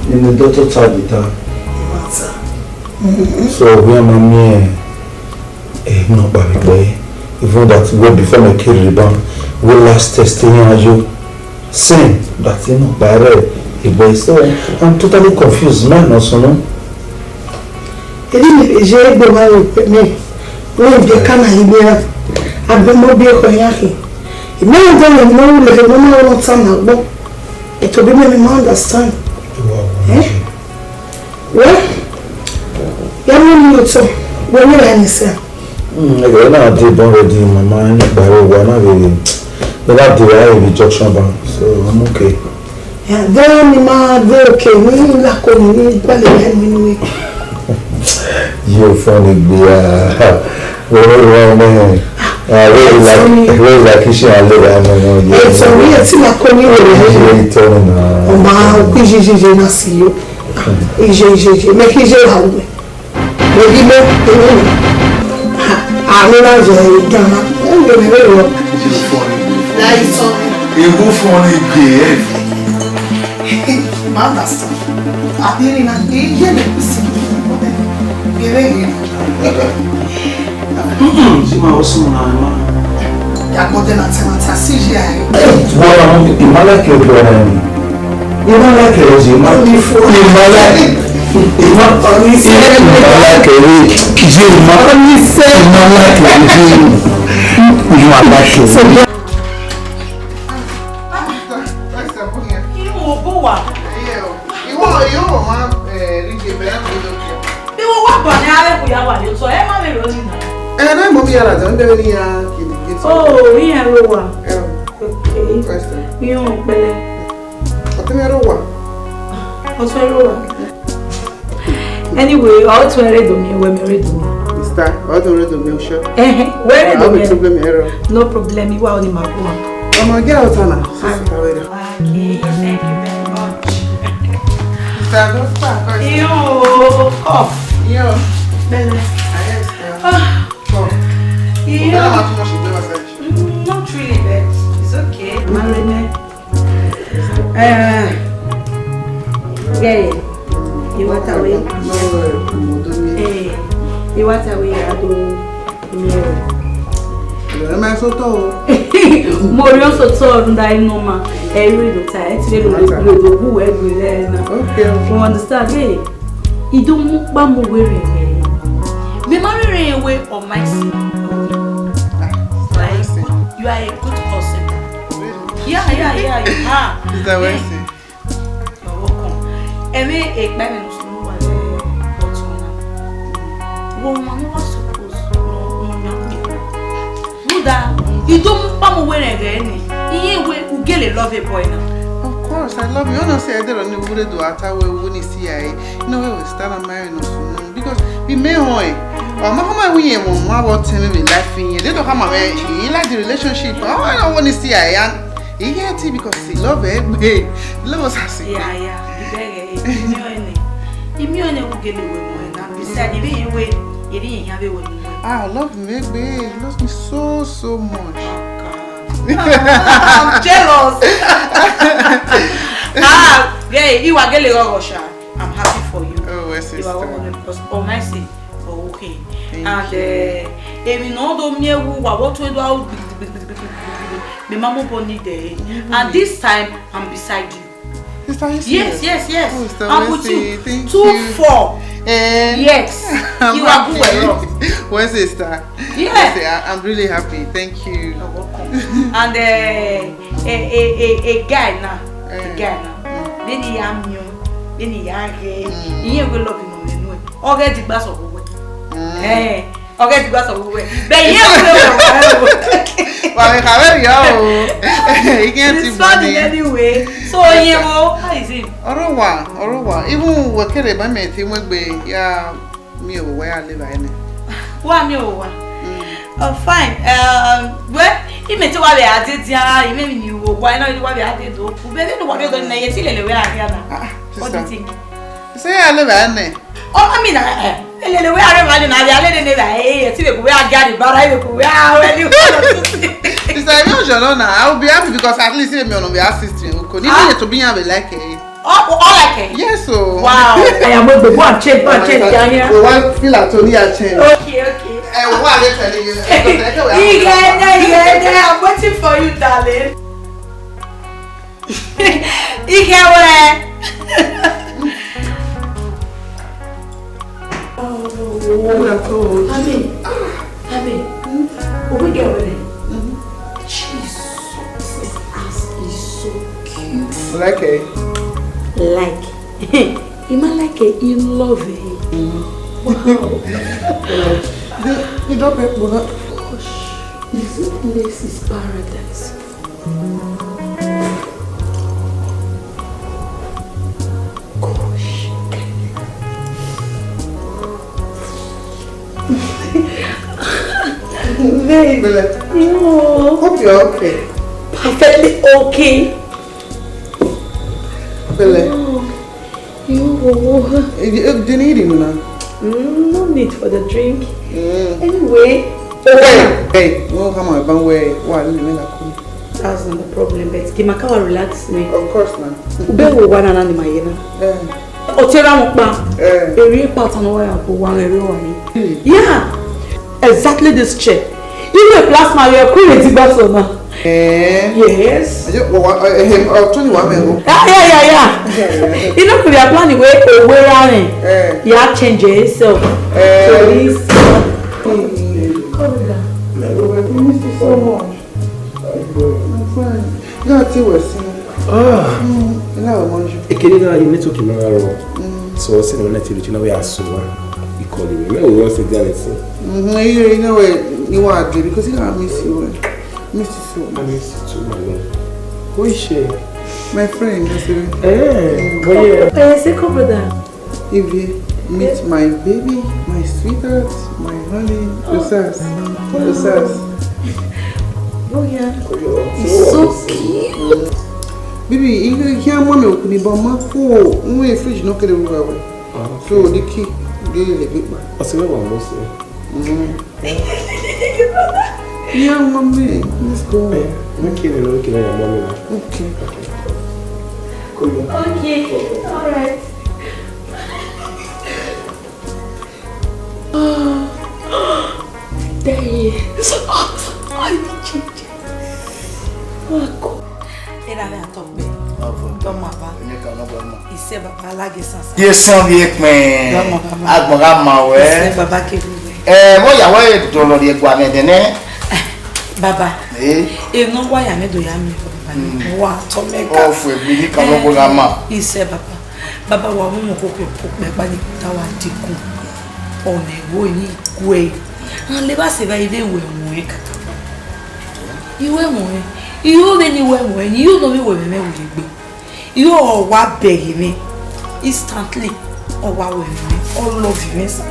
Nene doctor ta gbe ta. Matter. So, we are ma miẹn, eh, nọkpa vbe egbe. Even that way before my kid rebound, we last test iran yo. Same, that thing no bare, but so I'm totally confused. Man, no, so no. Edi mi je egbe ma ro pe mi. Wẹ biẹ ka na yi bia. Abe mo biẹ ko ya ki. Ime de mo no le mo ma ro ta na gbo. Eto bi me, mi ma understand. Wow, eh? Well, ya mo ni oto. Wẹ mi ra ni se. Mm, ẹgbẹrẹ na dey born ready, mama, ẹni gbare wa na vbe, they have the right junction ban, so I'm okay. Yeah, then ni ma dey okay, ni la ko ni, ni gbale ya ni ni. You funny, gbia. Where, where, man? Uh, where is that? Where is that kitchen? I live, I don't know. It's a weird thing, I couldn't even. Yeah, you tell me now. Oh, ma, ije, ije, ije, na si yo. Ije, ije, ije, me ki ije la we. Baby, me, me, me. Ha, a mi na je, e ga na. E le me, me lo. Like so. Ewu fun ni gbe e. Ma understand. A bi ni na, e ye me kusi. Gere, gere. Mm-mm, si ma o sun na, ma. Ya gbọdẹ na tẹ ma ta si ye aye. Wọ́n ra wọn, ìmọ̀lẹ̀ kẹ̀kẹ́ ọ̀rẹ́ mi. Ìmọ̀lẹ̀ kẹ̀kẹ́ ọ̀rẹ́ mi. Ìmọ̀lẹ̀, ìmọ̀, ìmọ̀lẹ̀ kẹ̀kẹ́, ìjẹ́ ìmọ̀, ìmọ̀lẹ̀ kẹ̀kẹ́, ìmọ̀lẹ̀ kẹ̀kẹ́. Inú wo bó wà? Ìwọ yóò wá, eh, rí jẹ bẹ́ẹ̀ kó lókè. Bí wọ́n wá gbà ní alẹ́ kò yá wà ní ọ̀tọ̀, ẹ má lè rọ́ nínú. Ẹ náà mọ̀ bí ara jọ ń bẹ̀rẹ̀ ní ya kìlì gẹ̀ẹ́tì. Oh, ìyẹn ló wà. Ẹ o. Okay. Question. Ìyẹn ò pẹlẹ. Ọtí mi ló wà. Ọtí mi ló wà. Anyway, ọtún ẹrẹ dùn mí, ẹwẹ mi ẹrẹ dùn mí. Mister, ọtún ẹrẹ dùn mí, o sure? Ẹhẹn, wẹ́rẹ́ dùn mí. No problem, ìwà ò ní màá kú wa. Ọmọ gẹ́ ọ̀tá náà, sísè kàwé rẹ̀. Okay, thank you very much. Mister Doctor, question. Yo, oh. Yo. Bẹ́ẹ̀ ni. Yes, sir. Ah. Come. Is there not too much to do outside? Mm, not really, but it's okay. Marry me. Eh, yeah, you want away? No, no, no, no, no. Eh, you want away? I don't. Ẹ ma sotọ o. Mo ri osotọ rhunmwuda I nọ ma, ẹ i ru idota, ẹ i te vbe lo lo lo wu wẹ gbe rẹ na. Okay. You understand? Hey, I do mu kpa mu wẹ rẹ. Me ma rẹn rẹn wẹ ọ ma si. Like, you are a good person. Yeah, yeah, yeah, you are. Is that what I say? You're welcome. Ẹmwẹ ekpa ẹmwẹ ne ọ sunu wa vbe bottle na. Wẹ ọmwa ne wa suppose nọ nọ yan kpe. Rhunmwuda, I do mu kpa mu wẹ rẹn ghẹ nẹ. Iye wẹ u gele love boy na. Of course, I love you. Honestly, I don't know who do ata wẹ who ni si ai. No way we start a marry no sunu. Because we may hon. Ọ ma homa wi yẹn wọn ma wọ tẹn vbe life yẹn. They don't come away. He like the relationship. I don't want to see ai. He get it because he love egbe. He love us as a. Yeah, yeah. Ibẹghe, imiọn ẹnẹ. Imiọn ẹnẹ wẹ u gele wẹ mu ẹna. Beside, ivbi iye wẹ, ivbi iye yan vbe wẹ mu wẹ. Ah, love me egbe. He loves me so, so much. Oh, God. I'm jealous. Ah, yeah, I wa gele ghọghọ sha. I'm happy for you. Oh, my sister. You are one hundred percent. Oh, my sister. Oh, okay. Thank you. And, eh, emwi ne ọ do miẹn wu wa, what we do out, me ma mobọ need eh. And this time, I'm beside you. Sister, you serious? Yes, yes, yes. Oh, Sister, I'm with you. Thank you. Two four. Eh, yes. I'm happy. You are good, bro. Well, sister. Yeah. Mercy, I, I'm really happy. Thank you. You're welcome. And, eh, a, a, a, a guy now. A guy now. Then he am you. Then he am gay. He ain't gonna love you no more. Ọ ghẹ digba sẹ ọghe uwẹ. Eh, ọ ghẹ digba sẹ ọghe uwẹ. Bẹ iye uwẹ wẹ wẹ o. Wa vbe kha vberriọ o. I can't. It's funny anyway. So, Oyemo, how is it? Ọ rre owa, ọ rre owa. Even wẹ kere ba mẹ te mu egbe ya miẹn vbe owa ya lele ẹre nẹ. Wa miẹn vbe owa. Oh, fine. Um, well, I mẹ te wa vbe a dee dia, I mẹ emwi ne I ru owa, I na wa vbe a dee do ku. Bẹ vbene wa vbe do nẹ, ye si lele wẹ a dia na. Ah, ah, sister. What do you think? Sẹ ya lele ẹre nẹ. Ọ ma mina, eh, lele wẹ a rre emwa ni na, a vbe a lele ne vbe, eh, eh, ti vbe gu wẹ a gia ni bara, vbe gu wẹ a wẹ ni. Sister, I mean, you know now, I will be happy because at least me, I will be assisting. Oko ni, ah, ni to be, I will like it. Oh, oh, I like it. Yes, so. Wow. I am going to go and change, go and change, yeah, yeah. We want feel at only a change. Okay, okay. Eh, what are they telling you? Because I can't wait. Igene, Igene, I'm waiting for you, darling. Igene. Abi, abi, obi girl wele. Jesus, this ass is so cute. Like it? Like. He might like it, he love it. Wow. You, you don't make money. Gosh, this place is paradise. Gosh. Babe. Bele. No. Hope you're okay. Perfectly okay. Bele. No. You. Eh, eh, didn't eat him now. Mm, no need for the drink. Mm. Anyway. Hey, hey, no, come on, ban way. Why you mean that? That's not the problem, but Gimakawa relax me. Of course, man. Ube wo wa na na ni ma ye na. Eh. Otera mo pa. Eh. Eri pa tan wa ya bo wa re wa ni. Yeah. Exactly this chair. Even a plasma, you are cool with the bus or not? Eh. Yes. Ajo, wa, wa, eh, eh, oh, Tony wa me go. Yeah, yeah, yeah, yeah. You know, we are planning way away running. Eh. Yeah, change yourself. Eh. So this. Come down. Thank you so much. I'm fine. Yeah, I see what's in. Ah. Mm, you know, I'm on. Ekene na, you need to keep my room. Mm. So, I say, no, let you know where I saw. You call me. Me, we want to do anything. Mm-hmm. You, you know where you are there because you know I miss you. Miss you so much. I miss you too, my love. Who is she? My friend, that's it. Eh, oh yeah. Eh, say, come, brother. Evie, meet my baby, my sweetheart, my honey, Osas. Osas. Oh yeah. It's so cute. Baby, you can't want me to be but my phone. No fridge no kede we. So the key, the the big man. I say, what was it? Mm. Yeah, mommy, let's go. Make it a little kid, mommy. Okay. Come on. Okay, all right. Daddy. Daddy. Erha mwẹ atọ gbe. Ọvọ. Tọmọ aba. Ene ka nọ gba ma. Isẹ baba lage sasa. Ye sọn vbe ekpẹn. Tọmọ baba. Agbọn gha ma wẹ. Isẹ baba kevbe wẹ. Ẹ, vbọ ya wẹ dọlọ rhie gua mwẹ dẹ nẹ. Baba. Eh? Enọ wa ya mẹ do ya miẹn baba. Mm. Wa tọ mẹ ga. Ọfẹ gbe ni ka nọ gba ma. Isẹ baba. Baba wa mu mọ koko koko ẹkpa ni ta wa dikun. Ọnẹ wo ni gue. An le ba se ba ive wẹ wẹ kaka. Iwẹ wẹ, iyo vbe ni wẹ wẹ, ni iyo nọ vbe wẹ mwẹ wẹ gbe. Iyo ọ wa bẹghe mwẹ instantly, ọ wa wẹ mwẹ, ọ love mwẹ sa.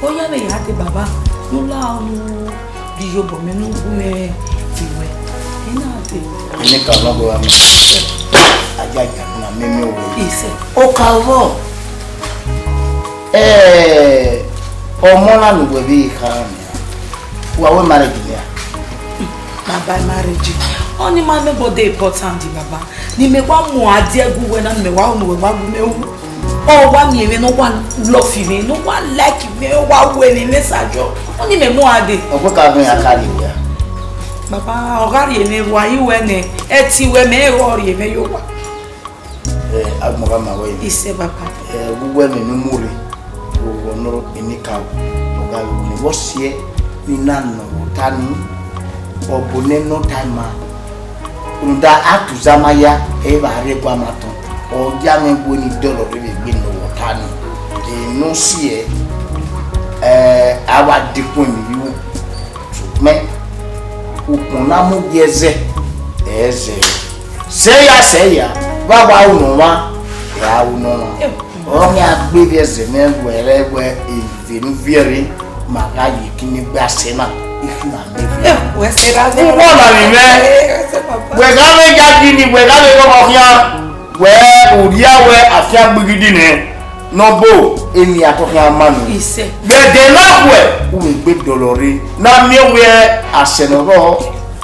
Ọ ya vbe ya te baba, no la ọnu, di yo bọ mẹ no gu mwẹ iwẹ. Ina te. Ene ka nọ gba ma. Ajaja na mẹ mẹ wẹ. Isẹ. O ka vbọ. Eh, ọmọ na ne uwẹ vbe kha nia, wa wẹ marriage nia? Baba, marriage. Ọni ma mẹ body important, baba. Ni mẹ wa mu a die gu wẹ na, ni mẹ wa unu wẹ wa gu mẹ wu. Ọ wa miẹn mwẹ, ne ọ wa love mwẹ, ne ọ wa like mwẹ, ọ wa wẹ mwẹ, mwẹ sa jọ. Ọni mẹ mu a dee. Ọgbe ka vẹ a ka rhie ya. Baba, ọ gha rhie mwẹ, wa yi wẹ nẹ, ẹtin wẹ mẹ, ọ rhie mwẹ yo wa. Eh, agbọn gha ma wẹ. Isẹ baba. Eh, uwẹ mẹ ne u mu rre, vbe ọghọ nọ enikaro, ọ gha vbe wẹ ne vbọ siẹ, ne I na nọ vbe ota ni, ọ bu nẹ nọ ta ima. Rhunmwuda atuzama ya, ẹ i vba rre guama tọn, ọ ya mwẹ wẹ ne I dọlọ rre vbe egbe nọ vbe ota ni. Eno siẹ, eh, a wa dekun emwi vbe iwu. Sokpan ukpọn na mu gie zẹ, ẹ zẹ. Sẹ ya, sẹ ya, vbe a wa ru ne ọmwa, ẹ a ru ne ọmwa. Ọ ghi a gbe vbe ẹzẹ mwẹ wẹ rẹ wẹ eve ne u viẹ rre, ma gha ye ekinegbe asẹ na, ikhin na miẹn viẹ. Wẹ sẹ ra zẹ. Uwọ na ni mwẹ. Wẹ gha vbe ya gi ni, wẹ gha vbe ghọghọ khian, wẹ u rhia wẹ afiangbe gidi nẹ. Ne ọ bo emwi atọ khian ma nẹ. Isẹ. Vbe ẹdẹ na khuẹ, u vbe gbe dọlọ rre, ne a miẹn wẹ asẹ ne ọ rrọọ,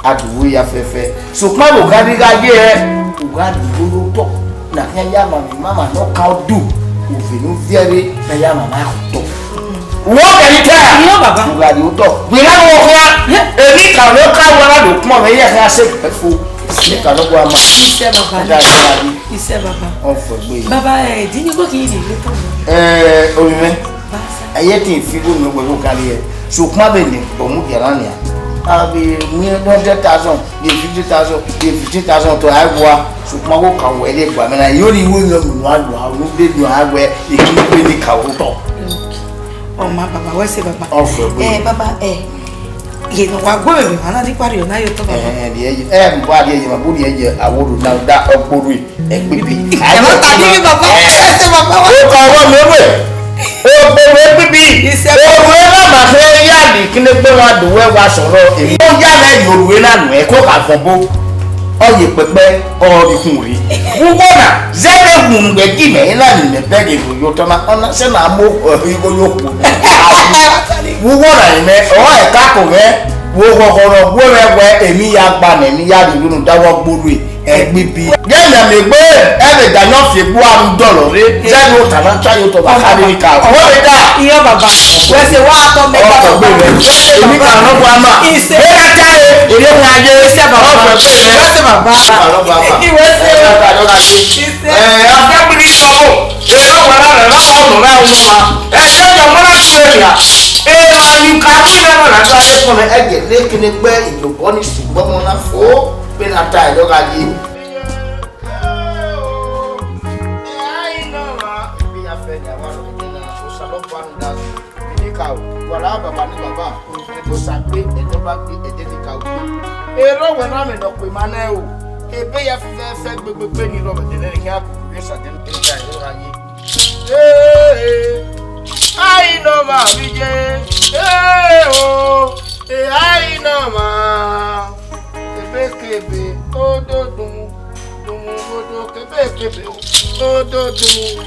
a du vbe ya fẹfẹ. Sokpan vbe u gha rri gha ye hẹ, u gha rhie igho ye otọ, ne a khian ya ma vbe mama ne ọ kan ọdu, ove ne u viẹ rre, ne a ya ma ma otọ. Wọ kẹ ni ta? Iyọ, baba. U gha rhie otọ. Wẹ na wọ khian, emwi ka ne ọ ka wẹ na do kpọnmwẹ, iran khian sẹ fo. Emwi ka ne ọ gua ma. Isẹ, baba. Ọ da ya ma. Isẹ, baba. Ọ fọ egbe. Baba, eh, di ni ko ki ni le to. Eh, omi mẹ. Basa. Ẹyẹ te fi igho nọ wẹ vbe okari hẹ. Sokpan vbene ọ mudia na nia, a vbe mu hundred thousand, vbe fifty thousand, vbe fifty thousand to a gua. Sokpan vbe oka wẹ rre gba mẹ na, yo ni wo yọ mu a lua, unu de lua wẹ, ekini pe ni ka otọ. Ọ ma baba, wẹ sẹ baba. Ọ fọ egbe. Eh, baba, eh. Ye ne wa gu emwi mwa na ni kpa rriọ na ye otọ baba. Eh, eh, rhie ye, eh, mu ba rhie ye, ma bu rhie ye, aworu na da ọgborhu. Ẹkpibi. Ẹ ma ta gidi, baba. Ẹ sẹ, baba wa. O ka wọ mi we. O gbe we ẹkpibi. Isẹ. O we na ma he ya ni kine gbe wa do wẹ wa sọrọ. Emi o ya lẹ yo ru na nu ẹ ko ka fọn bo. Ọ ye pẹpẹ, ọ ri khun ri. Uwọ na, zẹ vbe gun gbe gi mẹ, ena ni mẹ bẹghe ro yo tọ na, ọ na sẹ na mo, ọ, igho yo khuo. Uwọ na ni mẹ, ọ ẹ ka ko mwẹ, wo ghọghọ rọ, wo mwẹ wẹ, emi ya gba nẹ, emi ya rhie unu da wọ gborue. Ẹgbẹbi. Yẹ mẹ mẹ gbe, ẹ vbe da yọ fi egbe anu dọlọ rre. Zẹ no ta na cha yo to ba kha ni ka. Wo be da. Iyọ baba. Wẹ sẹ wa tọ mẹ. Ọ tọ gbe rẹ. Emi ka nọ gua ma. Isẹ. Ẹ ya ta e. Ere wa ye. Isẹ baba. Ọ tọ gbe rẹ. Wẹ sẹ baba. Ọ tọ gba ma. Iwẹ sẹ. Ẹ ta yọ na se. Isẹ. Ẹ, a fẹ bi ni sọ bo. Ẹ, ọ wa na rẹ, na kọ nọ na wu ma. Ẹ, se jọ mo na se ya. Ẹ, ma ni ka ki na na na ta ye ko mẹ. Ẹ jẹ ne kene gbe igbọgbọ ni si gbọmọ na fo. Vbene a ta ẹre ọ gha ye. Osanobua ni baba, ẹdẹ Osa gbe, ẹdẹ Ọba gbe, ẹdẹ Enikaro gbe. Erha wẹ na mẹ ne ọ kpe ma nẹ o. Ebe ya fẹfẹfẹ gbegbegbe ni rrọọ vbe ẹdẹ nẹ, khian bu vbe Osa dẹ ne ẹdẹ ẹre ọ gha ye. Ee, Ainọmwa vbe iye, ee o, ee, Ainọmwa. Kebekebe, ododun, dunmwudodo kebekebe o, ododun,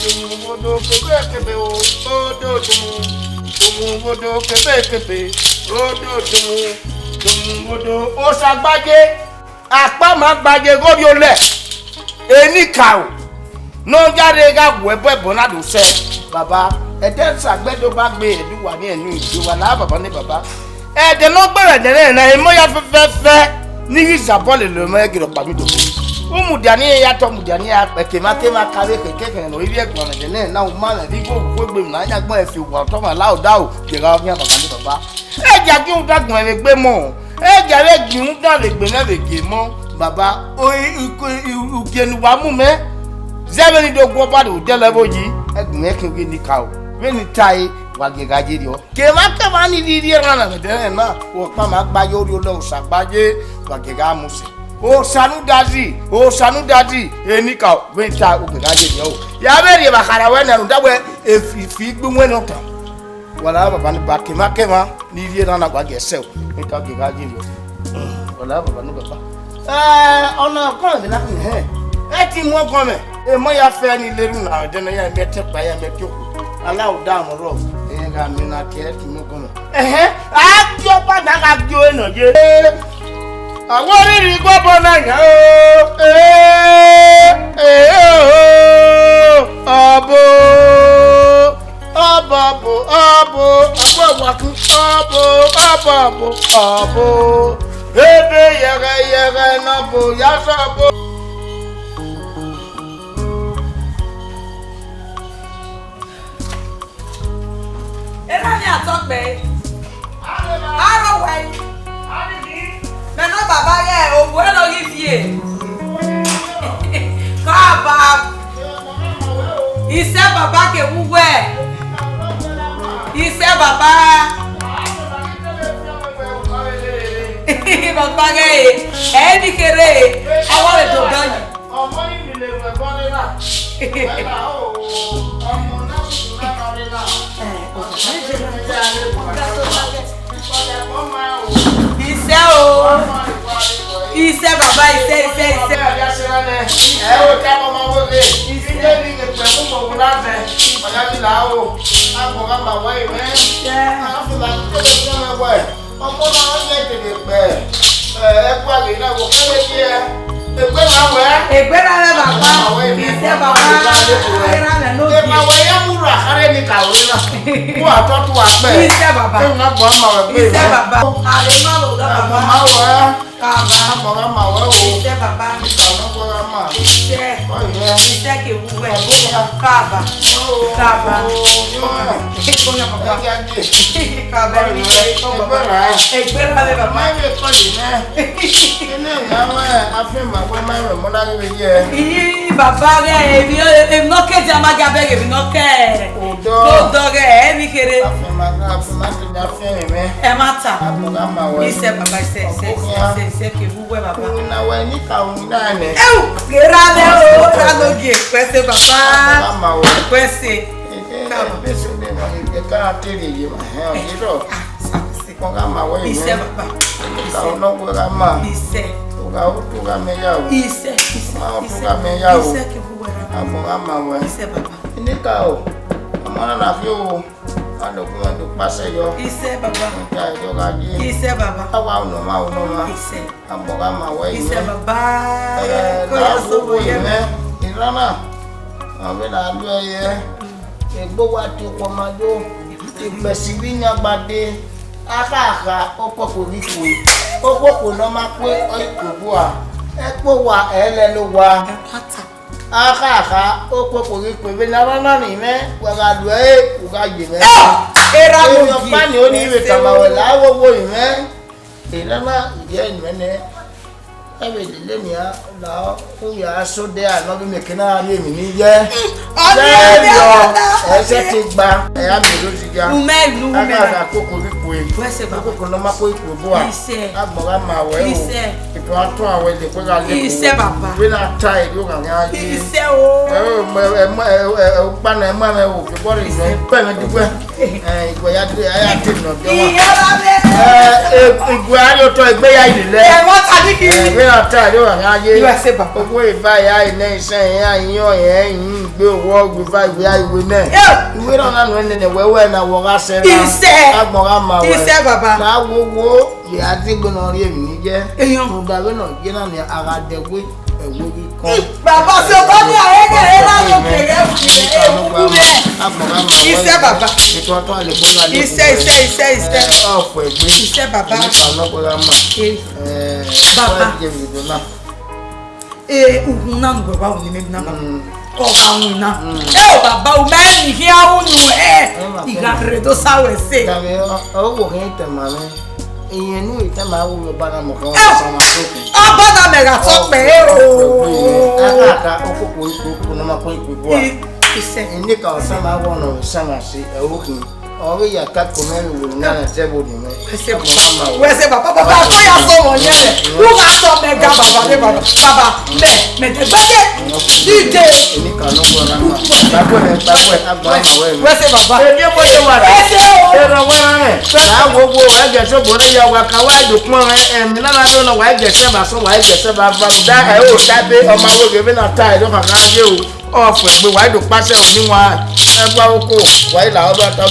dunmwudodo kebekebe o, ododun, dunmwudodo kebekebe. Odo dun, dun, odo. Osa gbaje, akpa ma gbaje ghe ovbi olẹ. Enikaro, ne ọ ya rre gha gu ẹbọ ẹbọ na do sẹ. Baba, ẹdẹ sagbẹ do ba gbe ẹdẹ uwa ni ẹnu iye wa la baba ne baba. Ẹdẹ ne ọ gbẹrẹ ẹdẹ nẹ na emọ ya fẹfẹfẹ ni ghi zabọ lele ọmọ ẹgẹ ọkpa mi do. Umudia ni ya tọ mudia ni ya kpẹ kema kema ka vbe keke keke ne ọ rhie ẹguan ẹdẹ nẹ na u ma mẹ vbe igho ogbegbe na ya gbọn ẹfe uwa ọtọ ma la odaro. Jẹgha ọghian baba ne baba. Ẹja gi uda gbọn vbe egbe mọ, ẹja vbe gi uda vbe egbe mwẹ vbe gie mọ, baba, o, i, i, i, ugie ne uwa mu mẹ, zẹ vbene I do gu ọba do dẹlẹ vbe oyi, ẹgbẹe mwẹ khin ugie ne I ka o, vbene I tae, wa gie gha ye rriọ. Kevba kevba ni rhirhi erhan na vbe ẹdẹnrẹn na, ọkpa ma gba ye orhiolẹ osa gba ye, wa gie gha mu sẹ. Osa ne u da di, osa ne u da di, enikaro, vbene I tae, u gie gha ye rriọ o. Ya vbe rhie evba khara ruẹ nẹ, rhunmwuda wẹ, efi, ifi igbe uwẹn nọ kan. Wala baba ni ba kemwa kemwa ni rhie na na wa gie ẹsẹ o. Ne ka gie gha ye yo. Wala baba ni baba. Eh, ọna ọgọmwẹ na ni hẹ. Ẹ ti mu ọgọmwẹ. E ma ya fẹ ni leru na, de ne ya mẹ te kpa ya mẹ te okhu. Ala u da mọ rọ. E gha mi na ke ẹ ti mu ọgọmwẹ. Ẹhẹn, a gie ọkpa na gha gie ore nọ ye. Awa rhirhi gu obọ na yan o. Eh, eh, oh, oh, ọbo. Ọbọbọ, ọbo, ọbo wakun, ọbo, ọbọbọ, ọbo. Ebe yẹghẹ yẹghẹ ne ọbo ya sẹ ọbo. Erha ni atọ kpẹ. Aro wẹ. Mẹ nọ baba ghẹ, owo ẹre ọ ghi viẹ. Kaba. Isẹ baba ke wu wẹ. Isẹ baba. Baba ghẹ, ẹ ni kherhe, a wa vbe do gan yi. Ọmọ yìí mi lè wẹ̀ bọ́ nílà. Ẹ̀ka o, ọmọ náà kùtù náà lọ nílà. Isẹ o. Isẹ baba, isẹ, isẹ, isẹ. Ẹ o, kí a bọ ọmọ wẹrẹ. Isẹ ni kẹkẹ mú mọ wọn náà bẹ. Ọ̀yá mi là o. A bọ̀ ká máa wáyé mẹ́. Isẹ. A fún mi àti tẹ́lẹ̀ fún mi wẹ̀. Ọmọ na ọ yẹ dede kpẹ. Ẹ, ẹ kua ghe na wo kẹmẹ ye. Egbe na wẹ. Egbe na wẹ baba. Isẹ baba. Egbe na wẹ no. Egbe na wẹ ya mu ra kare ni ka wẹ na. Ku atọ tu akpẹ. Isẹ baba. Egbe na gbọ ma wẹ gbe. Isẹ baba. Are ma lo da baba. Ma wẹ. Kaba. Ma wẹ ma wẹ o. Isẹ baba. Ka na gbọ ma. Isẹ. Ọ yẹ. Isẹ ke wu wẹ. Kaba. Kaba. Kaba. Kaba. Egbe na wẹ baba. Ii, baba ghẹ, emwi, emwi nọ ke dia ma gha bẹghe emwi nọ ke. Odọ. Odọ ghẹ, emwi kherhe. Ẹ ma ta. Isẹ baba, isẹ, isẹ, isẹ, isẹ, isẹ, ke wu wẹ baba. Ewu, ghe ra lẹ o, ra lo gie, kpẹse baba. Kpẹse. Kaba. Ọgha ma wẹ. Isẹ baba. Ka ọnọ wẹ gha ma. Isẹ. Ọgha otu gha mẹ ya o. Isẹ, isẹ, ma otu isẹ. Gha mẹ ya o. Isẹ ke bu wẹ gha ma. Amọ gha ma wẹ. Isẹ baba. Enikaro. Ọmọ na na fi o. Alogun ẹdun kpasẹ yọ. Isẹ baba. Nta ẹjọ gha ye. Isẹ baba. Awa unọ ma unọ ma. Isẹ. Amọ gha ma wẹ. Isẹ baba. Ẹ, kọ ya la so wo ye mẹ. Irana. Avbe na lu ẹyẹ. Egbe wa tie okhuo ma yo, ikpẹsi vbe iyan gba dee, a kha kha okpokpo ghi kue, okpokpo ne ọ ma kue, ọ i kue bua, ẹkpo wa, ẹ i lẹ ne owa. A kha kha okpokpo ghi kue, vbene a na na ni mwẹ, wa gha lu ẹre, u gha ye mwẹ. Erha emwi ọkpa ni oni vbe tama wẹ la, wo wo mwẹ. Erha na, u ye mwẹ nẹ. Ẹ vbe lele nian la, u ya so de a nọ vbe mẹ ke na rhie emwi ni ye. Ọ ni Ẹ rhie yọ, ọna. Ẹ sẹ te gba, ẹ ya miẹn do zigha. U mẹ inu, u mẹ na. Aka koko ni kue. Wẹ sẹ baba. Koko nọ ma ko ikue bua. Isẹ. Agbọn gha ma wẹ o. Isẹ. Ipo a tọn awẹ de kwe gha le. Isẹ baba. Wẹ na ta eri o gha gha ye. Isẹ o. Ẹ o, ẹ, ẹ, ẹ, ẹ, ukpa na ẹ ma mẹ o, ke bọ re yọ. Isẹ. Pẹ mẹ di wẹ. Ẹ, ìgbẹ́ ya dé, ẹ ya dé nọ bí ọmọ. Ìyá bá bẹ. Ẹ, e, igue a rrie otọ egbe ya yi lẹ. Ẹ, wọ́n ta ní kí. Ẹ, vbe ra ta rrie ọmwa gha ye. Iwe ẹse baba. Owo eva ya yi nẹ isẹn ya yi ọyẹn yi gbe owọ gbe va iwe ya iwe nẹ. Ẹ. Iwe na na nuẹn nene wẹ wẹ na wọ gha sẹ na. Isẹ. Agbọn gha ma wẹ. Isẹ baba. Na wo wo, vbe a degbe ne ọ rrie emwi ni jẹ. Eyan. Rhunmwuda vbene ọ ye na nia, a gha dẹ we. Ẹvbo ghi kọn. Baba, sẹ otọ ni a he ghe, ẹ na yo kere ẹvbo ghi, ẹ, uwu mẹ. Agbọn gha ma wẹ. Isẹ baba. Isẹ, isẹ, isẹ, isẹ. Ẹ, ọ fue egbe. Isẹ baba. Ẹ, baba. Ẹ, uwu na nuẹ wa wu ni mẹ na baba. Mm. Ọ gha winna. Mm. Ẹ o baba, u mẹ ni khian unu ẹ. Ẹ ma I gha rre do sa wẹ sẹ. Tavbe ọ, ọ wo khian tẹ ma mwẹ. Iyẹn ne u i tama ru ọba na mọ kẹ. Ẹ, ọba na mẹ gha sọ kpẹ o. Aka ka okoko ikpo, okoko ne ọ ma kpọn ikpo bua. Isẹ. Eni ka ọsa ma wọ nọ ọsa ma si, ẹ, okhin. Ọ vbe ya ka ko mẹ vbe wẹ na na zẹ vbe odin mwẹ. Wẹ sẹ baba, baba, baba, ya sọ wọ yẹn. U gha sọ mẹ ga baba, de baba, baba, mẹ, mẹ de gbẹdẹ. Dide. Eni ka nọ wọ na ma. Baba, baba, Wẹ sẹ baba. Emi ọmọ ye wa. Wẹ sẹ o. Erọ wẹ rẹ. A wo wo wa gẹ so bo ne ya wa ka wa do kpọn rẹ. Em, na na no no wa gẹ sẹ ba so wa gẹ sẹ ba va da e o da be ọmọ wo gẹ be na ta e do ka ka ye o. Ọ fue gbe wa do pa sẹ o ni wa. Ẹ gba oko. Wa la o ba ta.